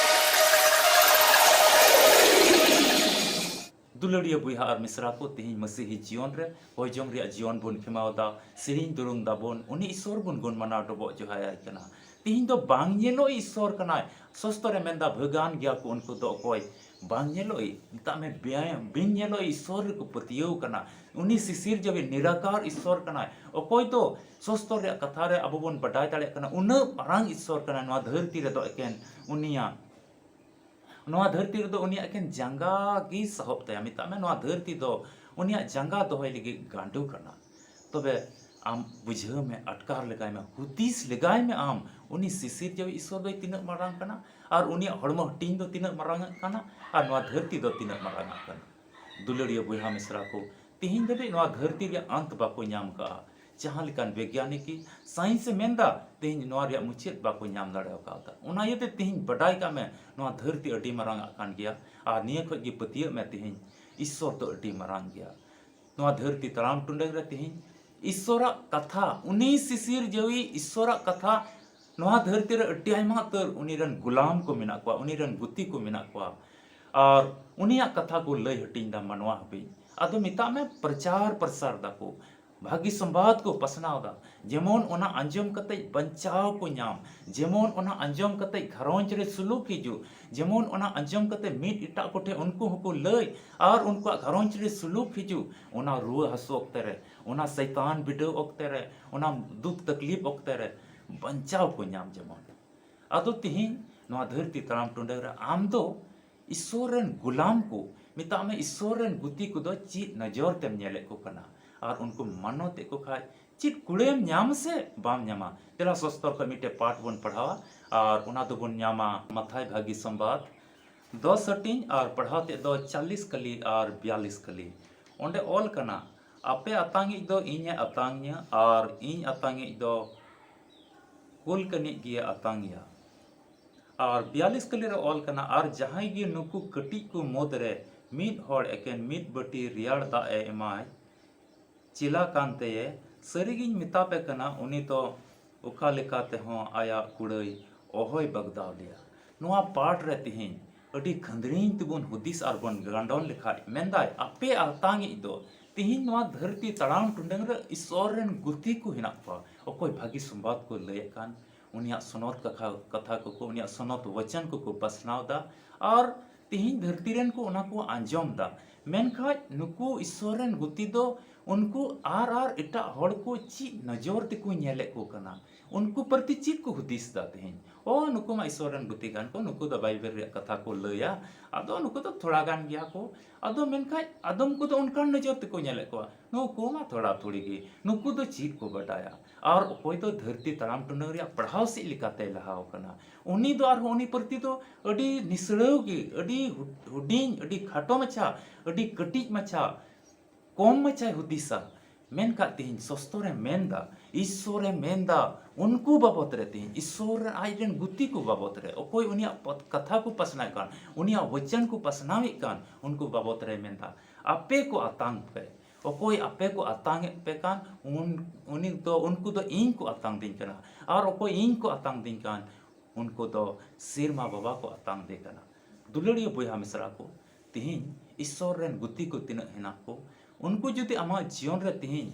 ᱫᱩᱞᱟᱹᱲᱤᱭᱟᱹ ᱵᱚᱭᱦᱟ ᱟᱨ ᱢᱤᱥᱨᱟ ᱠᱚ, ᱛᱮᱦᱮᱧ ᱢᱟᱹᱥᱤᱦᱤ ᱡᱤᱭᱚᱱ ᱨᱮ ᱦᱚᱭ ᱡᱚᱝ ᱨᱮᱭᱟᱜ ᱡᱤᱭᱚᱱ ᱵᱚᱱ ᱠᱷᱮᱢᱟᱣ ᱮᱫᱟ, ᱥᱮᱨᱮᱧ ᱫᱩᱨᱩᱝ ᱫᱟᱵᱚᱱ, ᱩᱱᱤ ᱤᱥᱥᱚᱨ ᱵᱚᱱ ᱜᱩᱱ ᱢᱟᱱᱟᱣ ᱰᱚᱵᱚᱜ ᱡᱚᱦᱟᱨ ᱟᱭ ᱠᱟᱱᱟ᱾ ᱛᱮᱦᱮᱧ ᱫᱚ ᱵᱟᱝ ᱧᱮᱞᱚᱜ ᱤᱥᱥᱚᱨ ᱠᱟᱱᱟᱭ᱾ ᱥᱚᱥᱛᱚ ᱨᱮ ᱢᱮᱱᱫᱟ ᱵᱷᱟᱹᱜᱟᱱ ᱜᱮᱭᱟ ᱠᱚ ᱩᱱᱠᱩ ᱫᱚ ᱚᱠᱚᱭ ᱵᱟᱝ ᱧᱮᱞᱚᱜ, ᱢᱮᱛᱟᱜ ᱢᱮ ᱵᱮ-, ᱵᱤᱱ ᱧᱮᱞᱚᱜ ᱤᱥᱥᱚᱨ ᱨᱮᱠᱚ ᱯᱟᱹᱛᱭᱟᱹᱣ ᱠᱟᱱᱟ᱾ ᱩᱱᱤ ᱥᱤᱥᱤᱨ ᱡᱟᱹᱣᱤ ᱱᱤᱨᱟᱠᱟᱨ ᱤᱥᱥᱚᱨ ᱠᱟᱱᱟᱭ᱾ ᱚᱠᱚᱭ ᱫᱚ ᱥᱚᱥᱛᱚ ᱨᱮᱭᱟᱜ ᱠᱟᱛᱷᱟ ᱨᱮ ᱟᱵᱚ ᱵᱚᱱ ᱵᱟᱰᱟᱭ ᱫᱟᱲᱮᱭᱟᱜ ᱠᱟᱱᱟ, ᱩᱱᱟᱹᱜ ᱢᱟᱨᱟᱝ ᱤᱥᱥᱚᱨ ᱠᱟᱱᱟᱭ᱾ ᱱᱚᱣᱟ ᱫᱷᱟᱹᱨᱛᱤ ᱨᱮᱫᱚ ᱮᱠᱮᱱ ᱩᱱᱤᱭᱟᱜ ᱱᱚᱣᱟ ᱫᱷᱟᱹᱨᱛᱤ ᱨᱮᱫᱚ ᱩᱱᱤᱭᱟᱜ ᱮᱠᱮᱱ ᱡᱟᱸᱜᱟ ᱜᱮ ᱥᱟᱦᱚᱵ ᱛᱟᱭᱟ᱾ ᱢᱮᱛᱟᱜ ᱢᱮ, ᱱᱚᱣᱟ ᱫᱷᱟᱹᱨᱛᱤ ᱫᱚ ᱩᱱᱤᱭᱟᱜ ᱡᱟᱸᱜᱟ ᱫᱚᱦᱚᱭ ᱞᱟᱹᱜᱤᱫ ᱜᱟᱸᱰᱳ ᱠᱟᱱᱟ᱾ ᱛᱚᱵᱮ ᱟᱢ ᱵᱩᱡᱷᱟᱹᱣ ᱢᱮ, ᱟᱴᱠᱟᱨ ᱞᱮᱜᱟᱭ ᱢᱮ, ᱦᱩᱫᱤᱥ ᱞᱮᱜᱟᱭ ᱢᱮ ᱟᱢ, ᱩᱱᱤ ᱥᱤᱥᱤᱨ ᱡᱟᱹᱣᱤᱡ ᱤᱥᱥᱚᱨ ᱫᱚᱭ ᱛᱤᱱᱟᱹᱜ ᱢᱟᱨᱟᱝ ᱠᱟᱱᱟ, ᱟᱨ ᱩᱱᱤᱭᱟᱜ ᱦᱚᱲᱢᱚ ᱦᱟᱹᱴᱤᱧ ᱫᱚ ᱛᱤᱱᱟᱹᱜ ᱢᱟᱨᱟᱝ ᱟᱜ ᱠᱟᱱᱟ, ᱟᱨ ᱱᱚᱣᱟ ᱫᱷᱟᱹᱨᱛᱤ ᱫᱚ ᱛᱤᱱᱟᱹᱜ ᱢᱟᱨᱟᱝ ᱟᱜ ᱠᱟᱱᱟ᱾ ᱫᱩᱞᱟᱹᱲᱤᱭᱟᱹ ᱵᱚᱭᱦᱟ ᱢᱤᱥᱨᱟ ᱠᱚ, ᱛᱤᱦᱤᱧ ᱫᱷᱟᱹᱵᱤᱡ ᱱᱚᱣᱟ ᱫᱷᱟᱹᱨᱛᱤ ᱨᱮᱭᱟᱜ ᱟᱱᱛ ᱵᱟᱠᱚ ᱧᱟᱢ ᱠᱟᱜᱼᱟ᱾ ᱡᱟᱦᱟᱸ ᱞᱮᱠᱟᱱ ᱵᱤᱜᱽᱜᱟᱱᱤᱠᱤ ᱥᱟᱭᱮᱱᱥ ᱮ ᱢᱮᱱᱫᱟ, ᱛᱤᱦᱤᱧ ᱱᱚᱣᱟ ᱨᱮᱭᱟᱜ ᱢᱩᱪᱟᱹᱫ ᱵᱟᱠᱚ ᱧᱟᱢ ᱫᱟᱲᱮ ᱟᱠᱟᱫᱟ᱾ ᱚᱱᱟ ᱤᱭᱟᱹᱛᱮ ᱛᱤᱦᱤᱧ ᱵᱟᱰᱟᱭ ᱠᱟᱜ ᱢᱮ, ᱱᱚᱣᱟ ᱫᱷᱟᱹᱨᱛᱤ ᱟᱹᱰᱤ ᱢᱟᱨᱟᱝ ᱟᱜ ᱠᱟᱱ ᱜᱮᱭᱟ, ᱟᱨ ᱱᱤᱭᱟᱹ ᱠᱷᱚᱡ ᱜᱮ ᱯᱟᱹᱛᱭᱟᱹᱜ ᱢᱮ, ᱛᱤᱦᱤᱧ ᱤᱥᱥᱚᱨ ᱫᱚ ᱟᱹᱰᱤ ᱢᱟᱨᱟᱝ ᱜᱮᱭᱟ᱾ ᱱᱚᱣᱟ ᱫᱷᱟᱹᱨᱛᱤ ᱛᱟᱲᱟᱢ ᱴᱩᱰᱟᱹᱝ ᱨᱮ ᱛᱤᱦᱤᱧ ᱤᱥᱥᱚᱨᱟᱜ ᱠᱟᱛᱷᱟ, ᱩᱱᱤ ᱥᱤᱥᱤᱨ ᱡᱟᱹᱣᱤ ᱤᱥᱥᱚᱨᱟᱜ ᱠᱟᱛᱷᱟ, ᱱᱚᱣᱟ ᱫᱷᱟᱹᱨᱛᱤ ᱨᱮ ᱟᱹᱰᱤ ᱟᱭᱢᱟ ᱩᱛᱟᱹᱨ ᱩᱱᱤ ᱨᱮᱱ ᱜᱩᱞᱟᱢ ᱠᱚ ᱢᱮᱱᱟᱜ ᱠᱚᱣᱟ, ᱩᱱᱤ ᱨᱮᱱ ᱜᱩᱛᱤ ᱠᱚ ᱢᱮᱱᱟᱜ ᱠᱚᱣᱟ, ᱟᱨ ᱩᱱᱤᱭᱟᱜ ᱠᱟᱛᱷᱟ ᱠᱚ ᱞᱟᱹᱭ ᱦᱟᱹᱴᱤᱧ ᱫᱟ ᱢᱟᱱᱣᱟ ᱦᱟᱹᱵᱤᱡ᱾ ᱟᱫᱚ ᱢᱮᱛᱟᱜ ᱢᱮ, ᱯᱨᱚᱪᱟᱨ ᱯᱨᱚᱥᱟᱨ ᱫᱟᱠᱚ, ᱵᱷᱟᱹᱜᱤ ᱥᱚᱢᱵᱟᱫ ᱠᱚ ᱯᱟᱥᱱᱟᱣ ᱫᱟ, ᱡᱮᱢᱚᱱ ᱚᱱᱟ ᱟᱸᱡᱚᱢ ᱠᱟᱛᱮ ᱵᱟᱧᱪᱟᱣ ᱠᱚ ᱧᱟᱢ, ᱡᱮᱢᱚᱱ ᱚᱱᱟ ᱟᱸᱡᱚᱢ ᱠᱟᱛᱮ ᱜᱷᱟᱨᱚᱸᱡᱽ ᱨᱮ ᱥᱩᱞᱩᱠ ᱦᱤᱡᱩᱜ, ᱡᱮᱢᱚᱱ ᱚᱱᱟ ᱟᱸᱡᱚᱢ ᱠᱟᱛᱮ ᱢᱤᱫ ᱮᱴᱟᱜ ᱠᱚᱴᱷᱮᱱ ᱩᱱᱠᱩ ᱦᱚᱸᱠᱚ ᱞᱟᱹᱭ ᱟᱨ ᱩᱱᱠᱩᱣᱟᱜ ᱜᱷᱟᱨᱚᱸᱡᱽ ᱨᱮ ᱥᱩᱞᱩᱠ ᱦᱤᱡᱩᱜ, ᱚᱱᱟ ᱨᱩᱣᱟᱹ ᱦᱟᱹᱥᱩ ᱚᱠᱛᱮ ᱨᱮ, ᱚᱱᱟ ᱥᱟᱭᱛᱟᱱ ᱵᱤᱰᱟᱹᱣ ᱚᱠᱛᱮ ᱨᱮ, ᱚᱱᱟ ᱫᱩᱠ ᱛᱟᱠᱞᱤᱯ ᱚᱠᱛᱮ ᱨᱮ ᱵᱟᱧᱪᱟᱣ ᱠᱚ ᱧᱟᱢ ᱡᱮᱢᱚᱱ᱾ ᱟᱫᱚ ᱛᱤᱦᱤᱧ ᱱᱚᱣᱟ ᱫᱷᱟᱹᱨᱛᱤ ᱛᱟᱲᱟᱢ ᱴᱩᱰᱟᱹᱝ ᱨᱮ ᱟᱢ ᱫᱚ ᱤᱥᱥᱚᱨ ᱨᱮᱱ ᱜᱩᱞᱟᱢ ᱠᱚ, ᱢᱮᱛᱟᱜ ᱢᱮ ᱤᱥᱥᱚᱨ ᱨᱮᱱ ᱜᱩᱛᱤ ᱠᱚᱫᱚ ᱪᱮᱫ ᱱᱚᱡᱚᱨ ᱛᱮᱢ ᱧᱮᱞᱮᱫ ᱠᱚ ᱠᱟᱱᱟ ᱟᱨ ᱩᱱᱠᱩᱢ ᱢᱟᱱᱚᱛᱮᱫ ᱠᱚ ᱠᱷᱟᱡ ᱪᱮᱫ ᱠᱩᱲᱟᱹᱭᱮᱢ ᱧᱟᱢ ᱥᱮ ᱵᱟᱢ ᱧᱟᱢᱟ? ᱫᱮᱞᱟ ᱥᱚᱥᱛᱚᱨ ᱠᱷᱚᱱ ᱢᱤᱫᱴᱮᱡ ᱯᱟᱴ ᱵᱚᱱ ᱯᱟᱲᱦᱟᱣᱟ ᱟᱨ ᱚᱱᱟ ᱫᱚᱵᱚᱱ ᱧᱟᱢᱟ ᱢᱟᱛᱷᱟᱭ ᱵᱷᱟᱹᱜᱤ ᱥᱚᱢᱵᱟᱫ ᱫᱚᱥ ᱦᱟᱹᱴᱤᱧ ᱟᱨ ᱯᱟᱲᱦᱟᱣ ᱛᱮᱫ ᱫᱚ ᱪᱟᱞᱞᱤᱥ ᱠᱟᱹᱞᱤ ᱟᱨ ᱵᱤᱭᱟᱞᱞᱤᱥ ᱠᱟᱹᱞᱤ᱾ ᱚᱸᱰᱮ ᱚᱞ ᱠᱟᱱᱟ, ᱟᱯᱮ ᱟᱛᱟᱝᱤᱡ ᱫᱚ ᱤᱧᱮ ᱟᱛᱟᱝᱤᱧᱟ ᱟᱨ ᱤᱧ ᱟᱛᱟᱝᱤᱡ ᱫᱚ ᱠᱩᱞ ᱠᱟᱹᱱᱤᱡ ᱜᱮᱭ ᱟᱛᱟᱝᱮᱭᱟ᱾ ᱟᱨ ᱵᱤᱭᱟᱞᱞᱤᱥ ᱠᱟᱹᱞᱤ ᱨᱮ ᱚᱞ ᱠᱟᱱᱟ, ᱟᱨ ᱡᱟᱦᱟᱸᱭ ᱜᱮ ᱱᱩᱠᱩ ᱠᱟᱹᱴᱤᱡ ᱠᱚ ᱢᱩᱫᱽ ᱨᱮ ᱢᱤᱫ ᱦᱚᱲ ᱮᱠᱮᱱ ᱢᱤᱫ ᱵᱟᱹᱴᱤ ᱨᱮᱭᱟᱲ ᱫᱟᱜ ᱮ ᱮᱢᱟᱭ ᱪᱮᱞᱟ ᱠᱟᱱ ᱛᱮᱭᱮ, ᱥᱟᱹᱨᱤᱜᱤᱧ ᱢᱮᱛᱟ ᱯᱮ ᱠᱟᱱᱟ, ᱩᱱᱤ ᱫᱚ ᱚᱠᱟ ᱞᱮᱠᱟ ᱛᱮᱦᱚᱸ ᱟᱭᱟᱜ ᱠᱩᱲᱟᱹᱭ ᱚᱦᱚᱭ ᱵᱟᱜᱫᱟᱣ ᱞᱮᱭᱟ᱾ ᱱᱚᱣᱟ ᱯᱟᱴ ᱨᱮ ᱛᱤᱦᱤᱧ ᱟᱹᱰᱤ ᱠᱷᱟᱹᱱᱫᱽᱨᱤᱧ ᱛᱮᱵᱚᱱ ᱦᱩᱫᱤᱥ ᱟᱨ ᱵᱚᱱ ᱜᱟᱸᱰᱚᱱ ᱞᱮᱠᱷᱟᱡ, ᱢᱮᱱᱫᱟᱭ, ᱟᱯᱮ ᱟᱛᱟᱝᱤᱡ ᱫᱚ ᱛᱤᱦᱤᱧ ᱱᱚᱣᱟ ᱫᱷᱟᱹᱨᱛᱤ ᱛᱟᱲᱟᱢ ᱴᱩᱰᱟᱹᱝ ᱨᱮ ᱤᱥᱥᱚᱨ ᱨᱮᱱ ᱜᱩᱛᱤ ᱠᱚ ᱦᱮᱱᱟᱜ ᱠᱚᱣᱟ, ᱚᱠᱚᱭ ᱵᱷᱟᱹᱜᱤ ᱥᱚᱢᱵᱟᱫ ᱠᱚ ᱞᱟᱹᱭᱮᱫ ᱠᱟᱱ, ᱩᱱᱤᱭᱟᱜ ᱥᱚᱱᱚᱛ ᱠᱟᱛᱷᱟ, ᱠᱟᱛᱷᱟ ᱠᱚᱠᱚ, ᱩᱱᱤᱭᱟᱜ ᱥᱚᱱᱚᱛ ᱵᱚᱪᱚᱱ ᱠᱚᱠᱚ ᱯᱟᱥᱱᱟᱣ ᱫᱟ, ᱟᱨ ᱛᱤᱦᱤᱧ ᱫᱷᱟᱹᱨᱛᱤ ᱨᱮᱱ ᱠᱚ ᱚᱱᱟ ᱠᱚ ᱟᱸᱡᱚᱢ ᱫᱟ᱾ ᱢᱮᱱᱠᱷᱟᱡ ᱱᱩᱠᱩ ᱤᱥᱥᱚᱨ ᱨᱮᱱ ᱜᱩᱛᱤ ᱫᱚ ᱩᱱᱠᱩ ᱟᱨ ᱟᱨ ᱮᱴᱟᱜ ᱦᱚᱲ ᱠᱚ ᱪᱮᱫ ᱱᱚᱡᱚᱨ ᱛᱮᱠᱚ ᱧᱮᱞᱮᱫ ᱠᱚ ᱠᱟᱱᱟ? ᱩᱱᱠᱩ ᱯᱨᱚᱛᱤ ᱪᱮᱫ ᱠᱚ ᱦᱩᱫᱤᱥ ᱫᱟ ᱛᱮᱦᱮᱧ? ᱚ, ᱱᱩᱠᱩ ᱢᱟ ᱤᱥᱚᱨ ᱨᱮᱱ ᱜᱩᱛᱤ ᱠᱟᱱ ᱠᱚ, ᱱᱩᱠᱩ ᱫᱚ ᱵᱟᱭᱵᱮᱞ ᱨᱮᱭᱟᱜ ᱠᱟᱛᱷᱟ ᱠᱚ ᱞᱟᱹᱭᱟ, ᱟᱫᱚ ᱱᱩᱠᱩ ᱫᱚ ᱛᱷᱚᱲᱟ ᱜᱟᱱ ᱜᱮᱭᱟ ᱠᱚ᱾ ᱟᱫᱚ ᱢᱮᱱᱠᱷᱟᱱ ᱟᱫᱚᱢ ᱠᱚᱫᱚ ᱚᱱᱠᱟᱱ ᱱᱚᱡᱚᱨ ᱛᱮᱠᱚ ᱧᱮᱞᱮᱫ ᱠᱚᱣᱟ, ᱱᱩᱠᱩ ᱢᱟ ᱛᱷᱚᱲᱟ ᱛᱷᱩᱲᱤ ᱜᱮ, ᱱᱩᱠᱩ ᱫᱚ ᱪᱮᱫ ᱠᱚ ᱵᱟᱰᱟᱭᱟ? ᱟᱨ ᱚᱠᱚᱭ ᱫᱚ ᱫᱷᱟᱹᱨᱛᱤ ᱛᱟᱲᱟᱢ ᱴᱩᱰᱟᱹᱝ ᱨᱮᱭᱟᱜ ᱯᱟᱲᱦᱟᱣ ᱥᱮᱫ ᱞᱮᱠᱟᱛᱮᱭ ᱞᱟᱦᱟᱣ ᱠᱟᱱᱟ, ᱩᱱᱤ ᱫᱚ ᱟᱨᱦᱚᱸ ᱩᱱᱤ ᱯᱨᱚᱛᱤ ᱫᱚ ᱟᱹᱰᱤ ᱱᱤᱥᱲᱟᱹᱣ ᱜᱮ, ᱟᱹᱰᱤ ᱦᱩᱰᱤᱧ, ᱟᱹᱰᱤ ᱠᱷᱟᱴᱚ ᱢᱟᱪᱷᱟ, ᱟᱹᱰᱤ ᱠᱟᱹᱴᱤᱡ ᱢᱟᱪᱷᱟ, ᱠᱚᱢ ᱢᱟᱪᱷᱟᱭ ᱦᱩᱫᱤᱥᱟ᱾ ᱢᱮᱱᱠᱷᱟᱱ ᱛᱮᱦᱮᱧ ᱥᱚᱥᱛᱚᱨᱮ ᱢᱮᱱᱫᱟ, ᱤᱥᱥᱚᱨᱮ ᱢᱮᱱᱫᱟ, ᱩᱱᱠᱩ ᱵᱟᱵᱚᱛ ᱨᱮ, ᱛᱮᱦᱮᱧ ᱤᱥᱥᱚᱨ ᱨᱮᱱ ᱟᱡ ᱨᱮᱱ ᱜᱩᱛᱤ ᱠᱚ ᱵᱟᱵᱚᱛ ᱨᱮ, ᱚᱠᱚᱭ ᱩᱱᱤᱭᱟᱜ ᱯᱚᱛ-, ᱠᱟᱛᱷᱟ ᱠᱚ ᱯᱟᱥᱱᱟᱣᱮᱫ ᱠᱟᱱ, ᱩᱱᱤᱭᱟᱜ ᱵᱚᱪᱚᱱ ᱠᱚ ᱯᱟᱥᱱᱟᱣᱮᱫ ᱠᱟᱱ, ᱩᱱᱠᱩ ᱵᱟᱵᱚᱛ ᱨᱮ ᱢᱮᱱᱫᱟ, ᱟᱯᱮ ᱠᱚ ᱟᱛᱟᱝ ᱯᱮ᱾ ᱚᱠᱚᱭ ᱟᱯᱮ ᱠᱚ ᱟᱛᱟᱝ ᱮᱫ ᱯᱮ ᱠᱟᱱ, ᱩᱱ-, ᱩᱱᱤ ᱫᱚ, ᱩᱱᱠᱩ ᱫᱚ ᱤᱧ ᱠᱚ ᱟᱛᱟᱝ ᱫᱤᱧ ᱠᱟᱱᱟ᱾ ᱟᱨ ᱚᱠᱚᱭ ᱤᱧ ᱠᱚ ᱟᱛᱟᱝ ᱫᱤᱧ ᱠᱟᱱ, ᱩᱱᱠᱩ ᱫᱚ ᱥᱮᱨᱢᱟ ᱵᱟᱵᱟ ᱠᱚ ᱟᱛᱟᱝ ᱫᱮ ᱠᱟᱱᱟ᱾ ᱫᱩᱞᱟᱹᱲᱤᱭᱟᱹ ᱵᱚᱭᱦᱟ ᱢᱤᱥᱨᱟ ᱠᱚ, ᱛᱤᱦᱤᱧ ᱤᱥᱥᱚᱨ ᱨᱮᱱ ᱜᱩᱛᱤ ᱠᱚ ᱛᱤᱱᱟᱹᱜ ᱦᱮᱱᱟᱜ ᱠᱚ, ᱩᱱᱠᱩ ᱡᱩᱫᱤ ᱟᱢᱟᱜ ᱡᱤᱭᱚᱱ ᱨᱮ ᱛᱤᱦᱤᱧ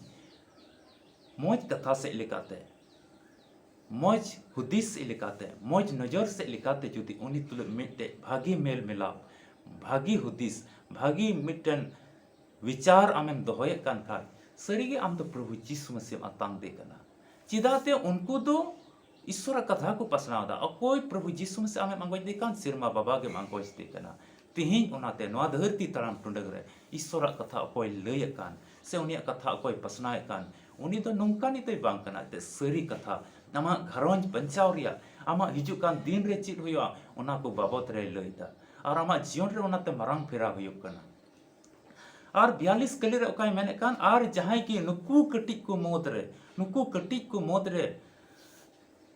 ᱢᱚᱡᱽ ᱠᱟᱛᱷᱟ ᱥᱮᱫ ᱞᱮᱠᱟᱛᱮ, ᱢᱚᱡᱽ ᱦᱩᱫᱤᱥ ᱥᱮᱫ ᱞᱮᱠᱟᱛᱮ, ᱢᱚᱡᱽ ᱱᱚᱡᱚᱨ ᱥᱮᱫ ᱞᱮᱠᱟᱛᱮ ᱡᱩᱫᱤ ᱩᱱᱤ ᱛᱩᱞᱩᱡ ᱢᱤᱫᱴᱮᱡ ᱵᱷᱟᱹᱜᱤ ᱢᱮᱞ ᱢᱮᱞᱟᱯ, ᱵᱷᱟᱹᱜᱤ ᱦᱩᱫᱤᱥ, ᱵᱷᱟᱹᱜᱤ ᱢᱤᱫᱴᱮᱱ ᱵᱤᱪᱟᱨ ᱟᱢᱮᱢ ᱫᱚᱦᱚᱭᱮᱫ ᱠᱟᱱ ᱠᱷᱟᱡ, ᱥᱟᱹᱨᱤᱜᱮ ᱟᱢ ᱫᱚ ᱯᱨᱚᱵᱷᱩ ᱡᱤᱥᱩ ᱢᱟᱹᱥᱤᱦ ᱮᱢ ᱟᱛᱟᱝ ᱫᱮ ᱠᱟᱱᱟ᱾ ᱪᱮᱫᱟᱜ ᱛᱮ ᱩᱱᱠᱩ ᱫᱚ ᱤᱥᱥᱚᱨᱟᱜ ᱠᱟᱛᱷᱟ ᱠᱚ ᱯᱟᱥᱱᱟᱣ ᱮᱫᱟ᱾ ᱚᱠᱚᱭ ᱯᱨᱚᱵᱷᱩ ᱡᱤᱥᱩ ᱢᱟᱹᱥᱤᱦ ᱟᱢᱮᱢ ᱟᱸᱜᱚᱪ ᱫᱮ ᱠᱟᱱ? ᱥᱮᱨᱢᱟ ᱵᱟᱵᱟ ᱜᱮᱢ ᱟᱸᱜᱚᱪ ᱫᱮ ᱠᱟᱱᱟ᱾ ᱛᱤᱦᱤᱧ ᱚᱱᱟᱛᱮ ᱱᱚᱣᱟ ᱫᱷᱟᱹᱨᱛᱤ ᱛᱟᱲᱟᱢ ᱴᱩᱰᱟᱹᱝ ᱨᱮ ᱤᱥᱥᱚᱨᱟᱜ ᱠᱟᱛᱷᱟ ᱚᱠᱚᱭ ᱞᱟᱹᱭᱮᱫ ᱠᱟᱱ ᱥᱮ ᱩᱱᱤᱭᱟᱜ ᱠᱟᱛᱷᱟ ᱚᱠᱚᱭ ᱯᱟᱥᱱᱟᱣᱮᱫ ᱠᱟᱱ, ᱩᱱᱤ ᱫᱚ ᱱᱚᱝᱠᱟᱱᱤᱡ ᱫᱚᱭ ᱵᱟᱝ ᱠᱟᱱᱟ᱾ ᱮᱱᱛᱮᱫ ᱥᱟᱹᱨᱤ ᱠᱟᱛᱷᱟ, ᱟᱢᱟᱜ ᱜᱷᱟᱨᱚᱸᱡᱽ ᱵᱟᱧᱪᱟᱣ ᱨᱮᱭᱟᱜ, ᱟᱢᱟᱜ ᱦᱤᱡᱩᱜ ᱠᱟᱱ ᱫᱤᱱ ᱨᱮ ᱪᱮᱫ ᱦᱩᱭᱩᱜᱼᱟ, ᱚᱱᱟ ᱠᱚ ᱵᱟᱵᱚᱛ ᱨᱮᱭ ᱞᱟᱹᱭ ᱮᱫᱟ᱾ ᱟᱨ ᱟᱢᱟᱜ ᱡᱤᱭᱚᱱ ᱨᱮ ᱚᱱᱟᱛᱮ ᱢᱟᱨᱟᱝ ᱯᱷᱮᱨᱟᱣ ᱦᱩᱭᱩᱜ ᱠᱟᱱᱟ᱾ ᱟᱨ ᱵᱤᱭᱟᱞᱤᱥ ᱠᱟᱹᱞᱤ ᱨᱮ ᱚᱠᱟᱭ ᱢᱮᱱᱮᱫ ᱠᱟᱱ, ᱟᱨ ᱡᱟᱦᱟᱸᱭ ᱜᱮ ᱱᱩᱠᱩ ᱠᱟᱹᱴᱤᱡ ᱠᱚ ᱢᱩᱫᱽ ᱨᱮ, ᱱᱩᱠᱩ ᱠᱟᱹᱴᱤᱡ ᱠᱚ ᱢᱩᱫᱽ ᱨᱮ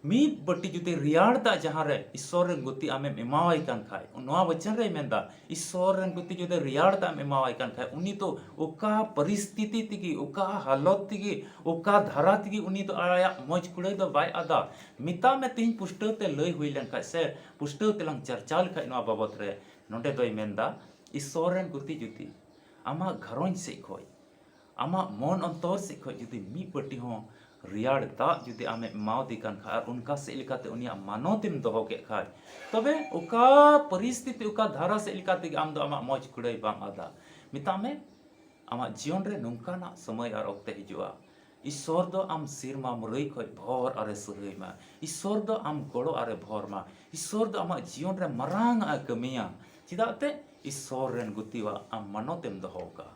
ᱢᱤᱫ ᱵᱟᱹᱴᱤ ᱡᱩᱫᱤ ᱨᱮᱭᱟᱲ ᱫᱟᱜ ᱡᱟᱦᱟᱸ ᱨᱮ ᱤᱥᱥᱚᱨ ᱨᱮᱱ ᱜᱩᱛᱤ ᱟᱢᱮᱢ ᱮᱢᱟᱣᱟᱭ ᱠᱟᱱ ᱠᱷᱟᱡ, ᱱᱚᱣᱟ ᱵᱚᱪᱚᱱ ᱨᱮᱭ ᱢᱮᱱᱫᱟ, ᱤᱥᱥᱚᱨ ᱨᱮᱱ ᱜᱩᱛᱤ ᱡᱩᱫᱤ ᱨᱮᱭᱟᱲ ᱫᱟᱜ ᱮᱢ ᱮᱢᱟᱣᱟᱭ ᱠᱟᱱ ᱠᱷᱟᱡ, ᱩᱱᱤ ᱫᱚ ᱚᱠᱟ ᱯᱚᱨᱤᱥᱛᱷᱤᱛᱤ ᱛᱮᱜᱮ, ᱚᱠᱟ ᱦᱟᱞᱚᱛ ᱛᱮᱜᱮ, ᱚᱠᱟ ᱫᱷᱟᱨᱟ ᱛᱮᱜᱮ ᱩᱱᱤ ᱫᱚ ᱟᱭᱟᱜ ᱢᱚᱡᱽ ᱠᱩᱲᱟᱹᱭ ᱫᱚ ᱵᱟᱭ ᱟᱫᱟ᱾ ᱢᱮᱛᱟᱜ ᱢᱮ, ᱛᱮᱦᱮᱧ ᱯᱩᱥᱴᱟᱹᱣ ᱛᱮ ᱞᱟᱹᱭ ᱦᱩᱭ ᱞᱮᱱ ᱠᱷᱟᱡ ᱥᱮ ᱯᱩᱥᱴᱟᱹᱣ ᱛᱮᱞᱟᱝ ᱪᱟᱨᱪᱟᱣ ᱞᱮᱠᱷᱟᱡ ᱱᱚᱣᱟ ᱵᱟᱵᱚᱛ ᱨᱮ, ᱱᱚᱰᱮ ᱫᱚᱭ ᱢᱮᱱᱫᱟ, ᱤᱥᱥᱚᱨ ᱨᱮᱱ ᱜᱩᱛᱤ ᱡᱩᱫᱤ ᱟᱢᱟᱜ ᱜᱷᱟᱨᱚᱸᱡᱽ ᱥᱮᱫ ᱠᱷᱚᱡ, ᱟᱢᱟᱜ ᱢᱚᱱ ᱚᱱᱛᱚᱨ ᱥᱮᱫ ᱠᱷᱚᱡ ᱡᱩᱫᱤ ᱢᱤᱫ ᱵᱟᱹᱴᱤ ᱦᱚᱸ ᱨᱮᱭᱟᱲ ᱫᱟᱜ ᱡᱩᱫᱤ ᱟᱢᱮ ᱮᱢᱟᱣᱟᱫᱮ ᱠᱟᱱ ᱠᱷᱟᱡ ᱟᱨ ᱚᱱᱠᱟ ᱥᱮᱫ ᱞᱮᱠᱟᱛᱮ ᱩᱱᱤᱭᱟᱜ ᱢᱟᱱᱚᱛ ᱮᱢ ᱫᱚᱦᱚ ᱠᱮᱫ ᱠᱷᱟᱡ, ᱛᱚᱵᱮ ᱚᱠᱟ ᱯᱚᱨᱤᱥᱛᱷᱤᱛᱤ, ᱚᱠᱟ ᱫᱷᱟᱨᱟ ᱥᱮᱫ ᱞᱮᱠᱟ ᱛᱮᱜᱮ ᱟᱢ ᱫᱚ ᱟᱢᱟᱜ ᱢᱚᱡᱽ ᱠᱩᱲᱟᱹᱭ ᱵᱟᱢ ᱟᱫᱟ᱾ ᱢᱮᱛᱟᱜ ᱢᱮ, ᱟᱢᱟᱜ ᱡᱤᱭᱚᱱ ᱨᱮ ᱱᱚᱝᱠᱟᱱᱟᱜ ᱥᱚᱢᱚᱭ ᱟᱨ ᱚᱠᱛᱮ ᱦᱤᱡᱩᱜᱼᱟ, ᱤᱥᱥᱚᱨ ᱫᱚ ᱟᱢ ᱥᱤᱨᱢᱟ ᱢᱩᱨᱟᱹᱭ ᱠᱷᱚᱡ ᱵᱷᱚᱨ ᱟᱨᱮ ᱥᱟᱹᱦᱟᱹᱭ ᱢᱟ᱾ ᱤᱥᱥᱚᱨ ᱫᱚ ᱟᱢ ᱜᱚᱲᱚ ᱟᱨᱮ ᱵᱷᱚᱨ ᱢᱟ᱾ ᱤᱥᱥᱚᱨ ᱫᱚ ᱟᱢᱟᱜ ᱡᱤᱭᱚᱱ ᱨᱮ ᱢᱟᱨᱟᱝ ᱟᱜ ᱮ ᱠᱟᱹᱢᱤᱭᱟ᱾ ᱪᱮᱫᱟᱜ ᱛᱮ? ᱤᱥᱥᱚᱨ ᱨᱮᱱ ᱜᱩᱛᱤᱣᱟᱜ ᱟᱢ ᱢᱟᱱᱚᱛ ᱮᱢ ᱫᱚᱦᱚ ᱟᱠᱟᱫᱼᱟ᱾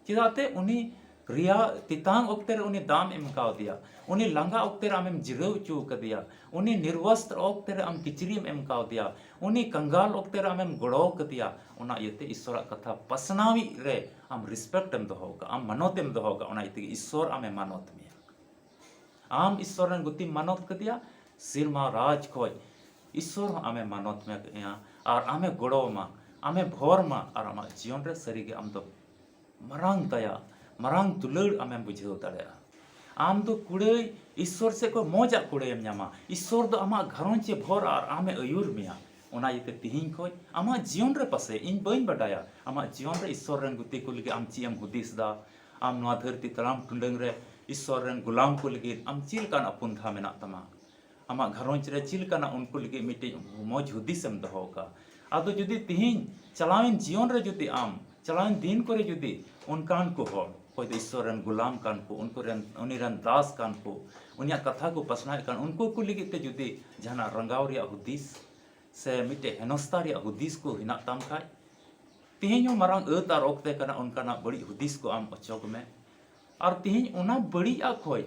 ᱪᱮᱫᱟᱜ ᱛᱮ? ᱩᱱᱤ ᱨᱮᱭᱟᱜ ᱛᱮᱛᱟᱝ ᱚᱠᱛᱮ ᱨᱮ ᱩᱱᱤ ᱫᱟᱢ ᱮᱢ ᱠᱟᱣᱫᱮᱭᱟ, ᱩᱱᱤ ᱞᱟᱸᱜᱟ ᱚᱠᱛᱮ ᱨᱮ ᱟᱢᱮᱢ ᱡᱤᱨᱟᱹᱣ ᱦᱚᱪᱚ ᱟᱠᱟᱫᱮᱭᱟ, ᱩᱱᱤ ᱱᱤᱨᱵᱚᱥᱛᱨᱚ ᱚᱠᱛᱮ ᱨᱮ ᱟᱢ ᱠᱤᱪᱨᱤᱡ ᱮᱢ ᱠᱟᱣᱫᱮᱭᱟ, ᱩᱱᱤ ᱠᱟᱝᱜᱟᱞ ᱚᱠᱛᱮ ᱨᱮ ᱟᱢᱮᱢ ᱜᱚᱲᱚ ᱟᱠᱟᱫᱮᱭᱟ᱾ ᱚᱱᱟ ᱤᱭᱟᱹᱛᱮ ᱤᱥᱥᱚᱨᱟᱜ ᱠᱟᱛᱷᱟ ᱯᱟᱥᱱᱟᱣᱤᱡ ᱨᱮ ᱟᱢ respect ᱮᱢ ᱫᱚᱦᱚ ᱟᱠᱟᱫᱼᱟ, ᱟᱢ ᱢᱟᱱᱚᱛ ᱮᱢ ᱫᱚᱦᱚ ᱟᱠᱟᱫᱼᱟ, ᱚᱱᱟ ᱤᱭᱟᱹ ᱛᱮᱜᱮ ᱤᱥᱥᱚᱨ ᱟᱢᱮ ᱢᱟᱱᱚᱛ ᱢᱮᱭᱟ᱾ ᱟᱢ ᱤᱥᱥᱚᱨ ᱨᱮᱱ ᱜᱩᱛᱤᱢ ᱢᱟᱱᱚᱛ ᱠᱮᱫᱮᱭᱟ, ᱥᱮᱨᱢᱟ ᱨᱟᱡᱽ ᱠᱷᱚᱡ ᱤᱥᱥᱚᱨ ᱦᱚᱸ ᱟᱢᱮ ᱢᱟᱱᱚᱛ ᱢᱮᱭᱟ ᱟᱨ ᱟᱢᱮ ᱜᱚᱲᱚ ᱟᱢᱟ, ᱟᱢᱮ ᱵᱷᱚᱨ ᱢᱟ ᱟᱨ ᱟᱢᱟᱜ ᱡᱤᱭᱚᱱ ᱨᱮ ᱥᱟᱹᱨᱤᱜᱮ ᱟᱢ ᱫᱚ ᱢᱟᱨᱟᱝ ᱫᱟᱭᱟ, ᱢᱟᱨᱟᱝ ᱫᱩᱞᱟᱹᱲ ᱟᱢᱮᱢ ᱵᱩᱡᱷᱟᱹᱣ ᱫᱟᱲᱮᱭᱟᱜᱼᱟ᱾ ᱟᱢ ᱫᱚ ᱠᱩᱲᱟᱹᱭ ᱤᱥᱥᱚᱨ ᱥᱮᱫ ᱠᱷᱚᱡ ᱢᱚᱡᱟᱜ ᱠᱩᱲᱟᱹᱭᱮᱢ ᱧᱟᱢᱟ᱾ ᱤᱥᱥᱚᱨ ᱫᱚ ᱟᱢᱟᱜ ᱜᱷᱟᱨᱚᱸᱡᱽ ᱮ ᱵᱷᱚᱨ ᱟᱨ ᱟᱢᱮ ᱟᱹᱭᱩᱨ ᱢᱮᱭᱟ᱾ ᱚᱱᱟ ᱤᱭᱟᱹᱛᱮ ᱛᱤᱦᱤᱧ ᱠᱷᱚᱡ ᱟᱢᱟᱜ ᱡᱤᱭᱚᱱ ᱨᱮ ᱯᱟᱥᱮ ᱤᱧ ᱵᱟᱹᱧ ᱵᱟᱰᱟᱭᱟ, ᱟᱢᱟᱜ ᱡᱤᱭᱚᱱ ᱨᱮ ᱤᱥᱥᱚᱨ ᱨᱮᱱ ᱜᱩᱛᱤ ᱠᱚ ᱞᱟᱹᱜᱤᱫ ᱟᱢ ᱪᱮᱫ ᱮᱢ ᱦᱩᱫᱤᱥ ᱫᱟ? ᱟᱢ ᱱᱚᱣᱟ ᱫᱷᱟᱹᱨᱛᱤ ᱛᱟᱲᱟᱢ ᱴᱩᱰᱟᱹᱝ ᱨᱮ ᱤᱥᱥᱚᱨ ᱨᱮᱱ ᱜᱩᱞᱟᱢ ᱠᱚ ᱞᱟᱹᱜᱤᱫ ᱟᱢ ᱪᱮᱫ ᱞᱮᱠᱟᱱᱟᱜ ᱯᱚᱱᱛᱷᱟ ᱢᱮᱱᱟᱜ ᱛᱟᱢᱟ? ᱟᱢᱟᱜ ᱜᱷᱟᱨᱚᱸᱡᱽ ᱨᱮ ᱪᱮᱫ ᱞᱮᱠᱟᱱᱟᱜ ᱩᱱᱠᱩ ᱞᱟᱹᱜᱤᱫ ᱢᱤᱫᱴᱤᱡ ᱢᱚᱡᱽ ᱦᱩᱫᱤᱥ ᱮᱢ ᱫᱚᱦᱚ ᱟᱠᱟᱫ? ᱟᱫᱚ ᱡᱩᱫᱤ ᱛᱤᱦᱤᱧ ᱪᱟᱞᱟᱣᱮᱱ ᱡᱤᱭᱚᱱ ᱨᱮ ᱡᱩᱫᱤ ᱟᱢ ᱪᱟᱞᱟᱣᱮᱱ ᱫᱤᱱ ᱠᱚᱨᱮ ᱡᱩᱫᱤ ᱚᱱᱠᱟᱱ ᱠᱚ ᱦᱚᱲ, ᱚᱠᱚᱭ ᱫᱚ ᱤᱥᱥᱚᱨ ᱨᱮᱱ ᱜᱩᱞᱟᱢ ᱠᱟᱱ ᱠᱚ, ᱩᱱᱠᱩ ᱨᱮᱱ, ᱩᱱᱤ ᱨᱮᱱ ᱫᱟᱥ ᱠᱟᱱ ᱠᱚ, ᱩᱱᱤᱭᱟᱜ ᱠᱟᱛᱷᱟ ᱠᱚ ᱯᱟᱥᱱᱟᱣᱮᱫ ᱠᱟᱱ, ᱩᱱᱠᱩ ᱠᱚ ᱞᱟᱹᱜᱤᱫ ᱛᱮ ᱡᱩᱫᱤ ᱡᱟᱦᱟᱱᱟᱜ ᱨᱟᱸᱜᱟᱣ ᱨᱮᱭᱟᱜ ᱦᱩᱫᱤᱥ ᱥᱮ ᱢᱤᱫᱴᱮᱡ ᱦᱮᱱᱚᱥᱛᱟ ᱨᱮᱭᱟᱜ ᱦᱩᱫᱤᱥ ᱠᱚ ᱦᱮᱱᱟᱜ ᱛᱟᱢ ᱠᱷᱟᱡ, ᱛᱮᱦᱮᱧ ᱦᱚᱸ ᱢᱟᱨᱟᱝ ᱟᱹᱛ ᱟᱨ ᱚᱠᱛᱮ ᱠᱟᱱᱟ ᱚᱱᱠᱟᱱᱟᱜ ᱵᱟᱹᱲᱤᱡ ᱦᱩᱫᱤᱥ ᱠᱚ ᱟᱢ ᱚᱪᱚᱜᱽ ᱢᱮ᱾ ᱟᱨ ᱛᱮᱦᱮᱧ ᱚᱱᱟ ᱵᱟᱹᱲᱤᱡ ᱟᱜ ᱠᱷᱚᱡ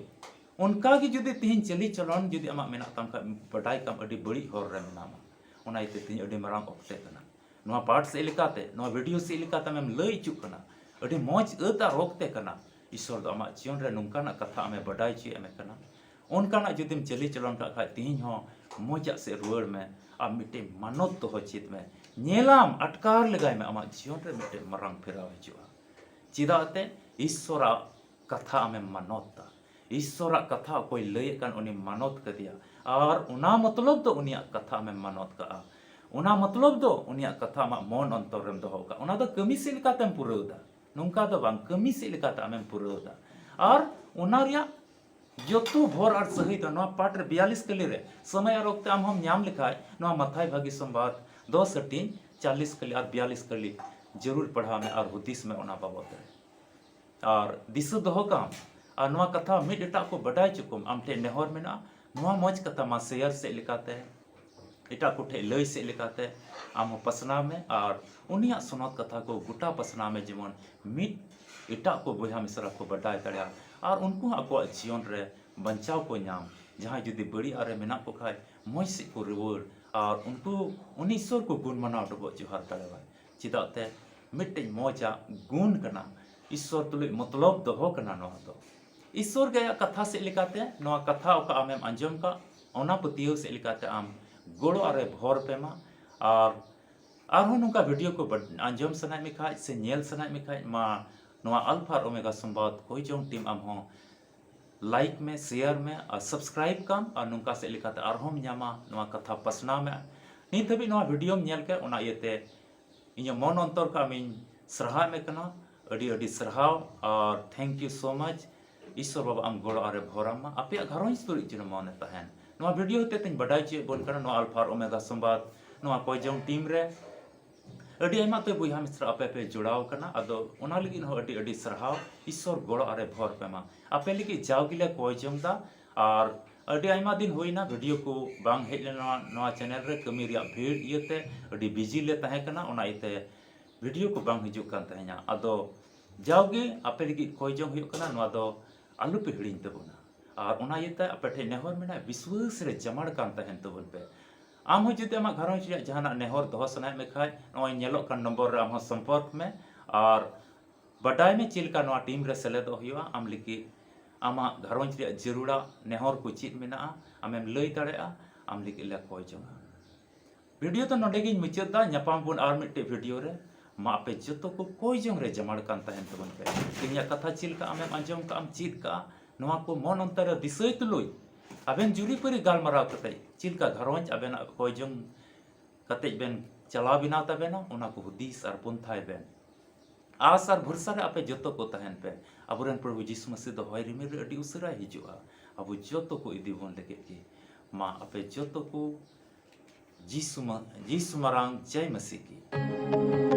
ᱚᱱᱠᱟ ᱜᱮ ᱡᱩᱫᱤ ᱛᱮᱦᱮᱧ ᱪᱟᱹᱞᱤ ᱪᱟᱞᱚᱱ ᱡᱩᱫᱤ ᱟᱢᱟᱜ ᱢᱮᱱᱟᱜ ᱛᱟᱢ ᱠᱷᱟᱡ, ᱵᱟᱰᱟᱭ ᱠᱟᱢ ᱟᱹᱰᱤ ᱵᱟᱹᱲᱤᱡ ᱦᱚᱨ ᱨᱮ ᱢᱮᱱᱟᱢᱟ᱾ ᱚᱱᱟ ᱤᱭᱟᱹᱛᱮ ᱛᱮᱦᱮᱧ ᱟᱹᱰᱤ ᱢᱟᱨᱟᱝ ᱚᱠᱛᱮ ᱠᱟᱱᱟ᱾ ᱱᱚᱣᱟ ᱯᱟᱴ ᱥᱮᱫ ᱞᱮᱠᱟᱛᱮ, ᱱᱚᱣᱟ ᱵᱷᱤᱰᱤᱭᱳ ᱥᱮᱫ ᱞᱮᱠᱟᱛᱮ ᱟᱢᱮᱢ ᱞᱟᱹᱭ ᱦᱚᱪᱚᱜ ᱠᱟᱱᱟ, ᱟᱹᱰᱤ ᱢᱚᱡᱽ ᱟᱹᱛ ᱟᱨ ᱚᱠᱛᱮ ᱠᱟᱱᱟ᱾ ᱤᱥᱥᱚᱨ ᱫᱚ ᱟᱢᱟᱜ ᱡᱤᱭᱚᱱ ᱨᱮ ᱱᱚᱝᱠᱟᱱᱟᱜ ᱠᱟᱛᱷᱟ ᱟᱢᱮ ᱵᱟᱰᱟᱭ ᱦᱚᱪᱚᱭᱮᱫ ᱢᱮ ᱠᱟᱱᱟ, ᱚᱱᱠᱟᱱᱟᱜ ᱡᱩᱫᱤᱢ ᱪᱟᱹᱞᱤ ᱪᱟᱞᱚᱱ ᱠᱟᱜ ᱠᱷᱟᱡ, ᱛᱮᱦᱮᱧ ᱦᱚᱸ ᱢᱚᱡᱟᱜ ᱥᱮᱫ ᱨᱩᱣᱟᱹᱲ ᱢᱮ᱾ ᱟᱢ ᱢᱤᱫᱴᱮᱱ ᱢᱟᱱᱚᱛ ᱫᱚᱦᱚ ᱪᱮᱫ ᱢᱮ, ᱧᱮᱞᱟᱢ, ᱟᱴᱠᱟᱨ ᱞᱮᱜᱟᱭ ᱢᱮ, ᱟᱢᱟᱜ ᱡᱤᱭᱚᱱ ᱨᱮ ᱢᱤᱫᱴᱮᱱ ᱢᱟᱨᱟᱝ ᱯᱷᱮᱨᱟᱣ ᱦᱤᱡᱩᱜᱼᱟ᱾ ᱪᱮᱫᱟᱜ ᱛᱮ? ᱤᱥᱥᱚᱨᱟᱜ ᱠᱟᱛᱷᱟ ᱟᱢᱮᱢ ᱢᱟᱱᱚᱛ ᱫᱟ᱾ ᱤᱥᱥᱚᱨᱟᱜ ᱠᱟᱛᱷᱟ ᱚᱠᱚᱭ ᱞᱟᱹᱭᱮᱫ ᱠᱟᱱ ᱩᱱᱤᱢ ᱢᱟᱱᱚᱛ ᱠᱟᱫᱮᱭᱟ, ᱟᱨ ᱚᱱᱟ ᱢᱚᱛᱞᱚᱵ ᱫᱚ ᱩᱱᱤᱭᱟᱜ ᱠᱟᱛᱷᱟ ᱟᱢᱮᱢ ᱢᱟᱱᱚᱛ ᱠᱟᱜᱼᱟ᱾ ᱚᱱᱟ ᱢᱚᱛᱞᱚᱵ ᱫᱚ ᱩᱱᱤᱭᱟᱜ ᱠᱟᱛᱷᱟ ᱟᱢᱟᱜ ᱢᱚᱱ ᱚᱱᱛᱚᱨ ᱨᱮᱢ ᱫᱚᱦᱚ ᱠᱟᱜᱼᱟ᱾ ᱚᱱᱟ ᱫᱚ ᱠᱟᱹᱢᱤ ᱥᱮᱫ ᱞᱮᱠᱟᱛᱮᱢ ᱯᱩᱨᱟᱹᱣ ᱫᱟ, ᱱᱚᱝᱠᱟ ᱫᱚ ᱵᱟᱝ, ᱠᱟᱹᱢᱤ ᱥᱮᱫ ᱞᱮᱠᱟᱛᱮ ᱟᱢᱮᱢ ᱯᱩᱨᱟᱹᱣ ᱫᱟ᱾ ᱟᱨ ᱚᱱᱟ ᱨᱮᱭᱟᱜ ᱡᱚᱛᱚ ᱵᱷᱚᱨ ᱟᱨ ᱥᱟᱹᱦᱤ ᱫᱚ ᱱᱚᱣᱟ ᱯᱟᱴ ᱨᱮ ᱵᱤᱭᱟᱞᱤᱥ ᱠᱟᱹᱞᱤ ᱨᱮ, ᱥᱚᱢᱚᱭ ᱟᱨ ᱚᱠᱛᱮ ᱟᱢ ᱦᱚᱸᱢ ᱧᱟᱢ ᱞᱮᱠᱷᱟᱡ, ᱱᱚᱣᱟ ᱢᱟᱛᱷᱟᱭ ᱵᱷᱟᱹᱜᱤ ᱥᱚᱢᱵᱟᱫ ᱫᱚᱥ ᱦᱟᱹᱴᱤᱧ ᱪᱟᱞᱤᱥ ᱠᱟᱹᱞᱤ ᱟᱨ ᱵᱤᱭᱟᱞᱤᱥ ᱠᱟᱹᱞᱤ ᱡᱟᱹᱨᱩᱲ ᱯᱟᱲᱦᱟᱣ ᱢᱮ ᱟᱨ ᱦᱩᱫᱤᱥ ᱢᱮ ᱚᱱᱟ ᱵᱟᱵᱚᱛ ᱨᱮ᱾ ᱟᱨ ᱫᱤᱥᱟᱹ ᱫᱚᱦᱚ ᱠᱟᱢ, ᱟᱨ ᱱᱚᱣᱟ ᱠᱟᱛᱷᱟ ᱢᱤᱫ ᱮᱴᱟᱜ ᱠᱚ ᱵᱟᱰᱟᱭ ᱦᱚᱪᱚ ᱠᱚᱢ᱾ ᱟᱢ ᱴᱷᱮᱱ ᱱᱮᱦᱚᱨ ᱢᱮᱱᱟᱜᱼᱟ, ᱱᱚᱣᱟ ᱢᱚᱡᱽ ᱠᱟᱛᱷᱟ ᱢᱟ ᱥᱮᱭᱟᱨ ᱥᱮᱫ ᱞᱮᱠᱟᱛᱮ, ᱮᱴᱟᱜ ᱠᱚ ᱴᱷᱮᱱ ᱞᱟᱹᱭ ᱥᱮᱫ ᱞᱮᱠᱟᱛᱮ, ᱟᱢ ᱦᱚᱸ ᱯᱟᱥᱱᱟᱣ ᱢᱮ ᱟᱨ ᱩᱱᱤᱭᱟᱜ ᱥᱚᱱᱚᱛ ᱠᱟᱛᱷᱟ ᱠᱚ ᱜᱚᱴᱟ ᱯᱟᱥᱱᱟᱣ ᱢᱮ, ᱡᱮᱢᱚᱱ ᱢᱤᱫ ᱮᱴᱟᱜ ᱠᱚ ᱵᱚᱭᱦᱟ ᱢᱤᱥᱨᱟ ᱠᱚ ᱵᱟᱰᱟᱭ ᱫᱟᱲᱮᱭᱟᱜ ᱟᱨ ᱩᱱᱠᱩ ᱦᱚᱸ ᱟᱠᱚᱣᱟᱜ ᱡᱤᱭᱚᱱ ᱨᱮ ᱵᱟᱧᱪᱟᱣ ᱠᱚ ᱧᱟᱢ᱾ ᱡᱟᱦᱟᱸᱭ ᱡᱩᱫᱤ ᱵᱟᱹᱲᱤᱡ ᱟᱜ ᱨᱮ ᱢᱮᱱᱟᱜ ᱠᱚ ᱠᱷᱟᱡ, ᱢᱚᱡᱽ ᱥᱮᱫ ᱠᱚ ᱨᱩᱣᱟᱹᱲ ᱟᱨ ᱩᱱᱠᱩ ᱩᱱᱤ ᱤᱥᱥᱚᱨ ᱠᱚ ᱜᱩᱱ ᱢᱟᱱᱟᱣ ᱰᱚᱵᱚᱜ ᱡᱚᱦᱟᱨ ᱫᱟᱲᱮᱣᱟᱭ᱾ ᱪᱮᱫᱟᱜ ᱛᱮ ᱢᱤᱫᱴᱮᱡ ᱢᱚᱡᱟᱜ ᱜᱩᱱ ᱠᱟᱱᱟ, ᱤᱥᱥᱚᱨ ᱛᱩᱞᱩᱡ ᱢᱚᱛᱞᱚᱵ ᱫᱚᱦᱚ ᱠᱟᱱᱟ ᱱᱚᱣᱟ ᱫᱚ᱾ ᱤᱥᱥᱚᱨ ᱜᱮ ᱟᱭᱟᱜ ᱠᱟᱛᱷᱟ ᱥᱮᱫ ᱞᱮᱠᱟᱛᱮ, ᱱᱚᱣᱟ ᱠᱟᱛᱷᱟ ᱚᱠᱟ ᱟᱢᱮᱢ ᱟᱸᱡᱚᱢ ᱠᱟᱜ, ᱚᱱᱟ ᱯᱟᱹᱛᱭᱟᱹᱣ ᱥᱮᱫ ᱞᱮᱠᱟᱛᱮ ᱟᱢ ᱜᱚᱲᱚ ᱟᱨᱮ ᱵᱷᱚᱨ ᱯᱮ ᱢᱟ᱾ ᱟᱨ ᱟᱨᱦᱚᱸ ᱱᱚᱝᱠᱟ ᱵᱷᱤᱰᱤᱭᱳ ᱠᱚ ᱵᱟᱰ-, ᱟᱸᱡᱚᱢ ᱥᱟᱱᱟᱭᱮᱫ ᱢᱮ ᱠᱷᱟᱡ ᱥᱮ ᱧᱮᱞ ᱥᱟᱱᱟᱭᱮᱫ ᱢᱮ ᱠᱷᱟᱡ ᱢᱟ, ᱱᱚᱣᱟ ᱟᱞᱯᱷᱟ ᱟᱨ ᱳᱢᱮᱜᱟ ᱥᱚᱢᱵᱟᱫ ᱠᱚᱭ ᱡᱚᱝ ᱴᱤᱢ ᱟᱢ ᱦᱚᱸ ᱞᱟᱭᱤᱠ ᱢᱮ, ᱥᱮᱭᱟᱨ ᱢᱮ ᱟᱨ ᱥᱟᱵᱥᱠᱨᱟᱭᱤᱵ ᱠᱟᱢ, ᱟᱨ ᱱᱚᱝᱠᱟ ᱥᱮᱫ ᱞᱮᱠᱟᱛᱮ ᱟᱨᱦᱚᱸᱢ ᱧᱟᱢᱟ ᱱᱚᱣᱟ ᱠᱟᱛᱷᱟ ᱯᱟᱥᱱᱟᱣ ᱢᱮ᱾ ᱱᱤᱛ ᱦᱟᱹᱵᱤᱡ ᱱᱚᱣᱟ ᱵᱷᱤᱰᱤᱭᱳᱢ ᱧᱮᱞ ᱠᱮᱫ, ᱚᱱᱟ ᱤᱭᱟᱹᱛᱮ ᱤᱧᱟᱹᱜ ᱢᱚᱱ ᱚᱱᱛᱚᱨ ᱠᱷᱚᱱ ᱟᱢᱤᱧ ᱥᱟᱨᱦᱟᱣᱮᱫ ᱢᱮ ᱠᱟᱱᱟ᱾ ᱟᱹᱰᱤ ᱟᱹᱰᱤ ᱥᱟᱨᱦᱟᱣ ᱟᱨ thank you so much᱾ ᱤᱥᱥᱚᱨ ᱵᱟᱵᱟ ᱟᱢ ᱜᱚᱲᱚ ᱟᱨᱮ ᱵᱷᱚᱨᱟᱢ ᱢᱟ, ᱟᱯᱮᱭᱟᱜ ᱜᱷᱟᱨᱚᱸᱡᱽ ᱛᱩᱞᱩᱡ ᱡᱮᱱᱚ ᱢᱚᱱᱮ ᱛᱟᱦᱮᱱ᱾ ᱱᱚᱣᱟ ᱵᱷᱤᱰᱤᱭᱳ ᱦᱚᱛᱮ ᱛᱮᱧ ᱵᱟᱰᱟᱭ ᱦᱚᱪᱚᱭᱮᱫ ᱵᱚᱱ ᱠᱟᱱᱟ, ᱱᱚᱣᱟ ᱟᱞᱯᱷᱟ ᱟᱨ ᱳᱢᱮᱜᱟ ᱥᱚᱢᱵᱟᱫ, ᱱᱚᱣᱟ ᱠᱚᱭ ᱡᱚᱝ ᱴᱤᱢ ᱨᱮ ᱟᱹᱰᱤ ᱟᱭᱢᱟ ᱛᱮ ᱵᱚᱭᱦᱟ ᱢᱤᱥᱨᱟ ᱟᱯᱮ ᱯᱮ ᱡᱚᱲᱟᱣ ᱠᱟᱱᱟ᱾ ᱟᱫᱚ ᱚᱱᱟ ᱞᱟᱹᱜᱤᱫ ᱦᱚᱸ ᱟᱹᱰᱤ ᱟᱹᱰᱤ ᱥᱟᱨᱦᱟᱣ, ᱤᱥᱥᱚᱨ ᱜᱚᱲᱚ ᱟᱨᱮ ᱵᱷᱚᱨ ᱯᱮ ᱢᱟ᱾ ᱟᱯᱮ ᱞᱟᱹᱜᱤᱫ ᱡᱟᱣ ᱜᱮᱞᱮ ᱠᱚᱭ ᱡᱚᱝ ᱫᱟ᱾ ᱟᱨ ᱟᱹᱰᱤ ᱟᱭᱢᱟ ᱫᱤᱱ ᱦᱩᱭᱱᱟ ᱵᱷᱤᱰᱤᱭᱳ ᱠᱚ ᱵᱟᱝ ᱦᱮᱡ ᱞᱮᱱᱟ ᱱᱚᱣᱟ, ᱱᱚᱣᱟ ᱪᱮᱱᱮᱞ ᱨᱮ, ᱠᱟᱹᱢᱤ ᱨᱮᱭᱟᱜ ᱵᱷᱤᱲ ᱤᱭᱟᱹᱛᱮ ᱟᱹᱰᱤ ᱵᱤᱡᱤ ᱞᱮ ᱛᱟᱦᱮᱸ ᱠᱟᱱᱟ, ᱚᱱᱟ ᱤᱭᱟᱹᱛᱮ ᱵᱷᱤᱰᱤᱭᱳ ᱠᱚ ᱵᱟᱝ ᱦᱤᱡᱩᱜ ᱠᱟᱱ ᱛᱟᱦᱮᱸᱧᱟ᱾ ᱟᱫᱚ ᱡᱟᱣᱜᱮ ᱟᱯᱮ ᱞᱟᱹᱜᱤᱫ ᱠᱚᱭ ᱡᱚᱝ ᱦᱩᱭᱩᱜ ᱠᱟᱱᱟ, ᱱᱚᱣᱟ ᱫᱚ ᱟᱞᱚ ᱯᱮ ᱦᱤᱲᱤᱧ ᱛᱟᱵᱚᱱᱟ᱾ ᱟᱨ ᱚᱱᱟ ᱤᱭᱟᱹᱛᱮ ᱟᱯᱮ ᱴᱷᱮᱱ ᱱᱮᱦᱚᱨ ᱢᱮᱱᱟᱜᱼᱟ, ᱵᱤᱥᱣᱟᱹᱥ ᱨᱮ ᱡᱟᱢᱟᱲ ᱠᱟᱱ ᱛᱟᱦᱮᱱ ᱛᱟᱵᱚᱱ ᱯᱮ᱾ ᱟᱢ ᱦᱚᱸ ᱡᱩᱫᱤ ᱟᱢᱟᱜ ᱜᱷᱟᱨᱚᱸᱡᱽ ᱨᱮᱭᱟᱜ ᱡᱟᱦᱟᱱᱟᱜ ᱱᱮᱦᱚᱨ ᱫᱚᱦᱚ ᱥᱟᱱᱟᱭᱮᱫ ᱢᱮ ᱠᱷᱟᱡ, ᱱᱚᱜᱼᱚᱭ ᱧᱮᱞᱚᱜ ᱠᱟᱱ ᱱᱚᱢᱵᱚᱨ ᱨᱮ ᱟᱢ ᱦᱚᱸ ᱥᱚᱢᱯᱚᱨᱠ ᱢᱮ ᱟᱨ ᱵᱟᱰᱟᱭ ᱢᱮ ᱪᱮᱫ ᱞᱮᱠᱟ ᱱᱚᱣᱟ ᱴᱤᱢ ᱨᱮ ᱥᱮᱞᱮᱫᱚᱜ ᱦᱩᱭᱩᱜᱼᱟ᱾ ᱟᱢ ᱞᱟᱹᱜᱤᱫ ᱟᱢᱟᱜ ᱜᱷᱟᱨᱚᱸᱡᱽ ᱨᱮᱭᱟᱜ ᱡᱟᱹᱨᱩᱲᱟ ᱱᱮᱦᱚᱨ ᱠᱚ ᱪᱮᱫ ᱢᱮᱱᱟᱜᱼᱟ, ᱟᱢᱮᱢ ᱞᱟᱹᱭ ᱫᱟᱲᱮᱭᱟᱜᱼᱟ, ᱟᱢ ᱞᱟᱹᱜᱤᱫ ᱞᱮ ᱠᱚᱭ ᱡᱚᱝᱟ᱾ ᱵᱷᱤᱰᱤᱭᱳ ᱫᱚ ᱱᱚᱰᱮ ᱜᱤᱧ ᱢᱩᱪᱟᱹᱫ ᱫᱟ᱾ ᱧᱟᱯᱟᱢ ᱵᱚᱱ ᱟᱨ ᱢᱤᱫᱴᱮᱡ ᱵᱷᱤᱰᱤᱭᱳ ᱨᱮ᱾ ᱢᱟ ᱟᱯᱮ ᱡᱚᱛᱚ ᱠᱚ ᱠᱚᱭ ᱡᱚᱝ ᱨᱮ ᱡᱟᱢᱟᱲ ᱠᱟᱱ ᱛᱟᱦᱮᱱ ᱛᱟᱵᱚᱱ ᱯᱮ᱾ ᱛᱮᱦᱮᱧᱟᱜ ᱠᱟᱛᱷᱟ ᱪᱮᱫ ᱞᱮᱠᱟ ᱟᱢᱮᱢ ᱟᱸᱡᱚᱢ ᱠᱟᱜ ᱟᱢ, ᱪᱮᱫ ᱠᱟᱜᱼᱟ, ᱱᱚᱣᱟ ᱠᱚ ᱢᱚᱱ ᱚᱱᱛᱚᱨ ᱨᱮ ᱫᱤᱥᱟᱹᱭ ᱛᱩᱞᱩᱡ ᱟᱵᱮᱱ ᱡᱩᱨᱤᱯᱟᱹᱨᱤ ᱜᱟᱞᱢᱟᱨᱟᱣ ᱠᱟᱛᱮ ᱪᱮᱫ ᱞᱮᱠᱟ ᱜᱷᱟᱨᱚᱸᱡᱽ ᱟᱵᱮᱱᱟᱜ ᱠᱚᱭ ᱡᱚᱝ ᱠᱟᱛᱮ ᱵᱮᱱ ᱪᱟᱞᱟᱣ ᱵᱮᱱᱟᱣ ᱛᱟᱵᱮᱱᱟ, ᱚᱱᱟ ᱠᱚ ᱦᱩᱫᱤᱥ ᱟᱨ ᱯᱚᱱᱛᱷᱟᱭ ᱵᱮᱱ᱾ ᱟᱥ ᱟᱨ ᱵᱷᱚᱨᱥᱟ ᱨᱮ ᱟᱯᱮ ᱡᱚᱛᱚ ᱠᱚ ᱛᱟᱦᱮᱱ ᱯᱮ᱾ ᱟᱵᱚᱨᱮᱱ ᱯᱨᱚᱵᱷᱩ ᱡᱤᱥᱩ ᱢᱟᱥᱤ ᱫᱚ ᱦᱚᱭ ᱨᱤᱢᱤᱞ ᱨᱮ ᱟᱹᱰᱤ ᱩᱥᱟᱹᱨᱟᱭ ᱦᱤᱡᱩᱜᱼᱟ᱾ ᱟᱵᱚ ᱡᱚᱛᱚ ᱠᱚ ᱤᱫᱤ ᱵᱚᱱ ᱞᱟᱹᱜᱤᱫ ᱜᱮ᱾ ᱢᱟ ᱟᱯᱮ ᱡᱚᱛᱚ ᱠᱚ ᱡᱤᱥᱩ ᱢᱟ-, ᱡᱤᱥᱩ ᱢᱟᱨᱟᱝ ᱡᱟᱭ ᱢᱟᱥᱤ ᱠᱤ᱾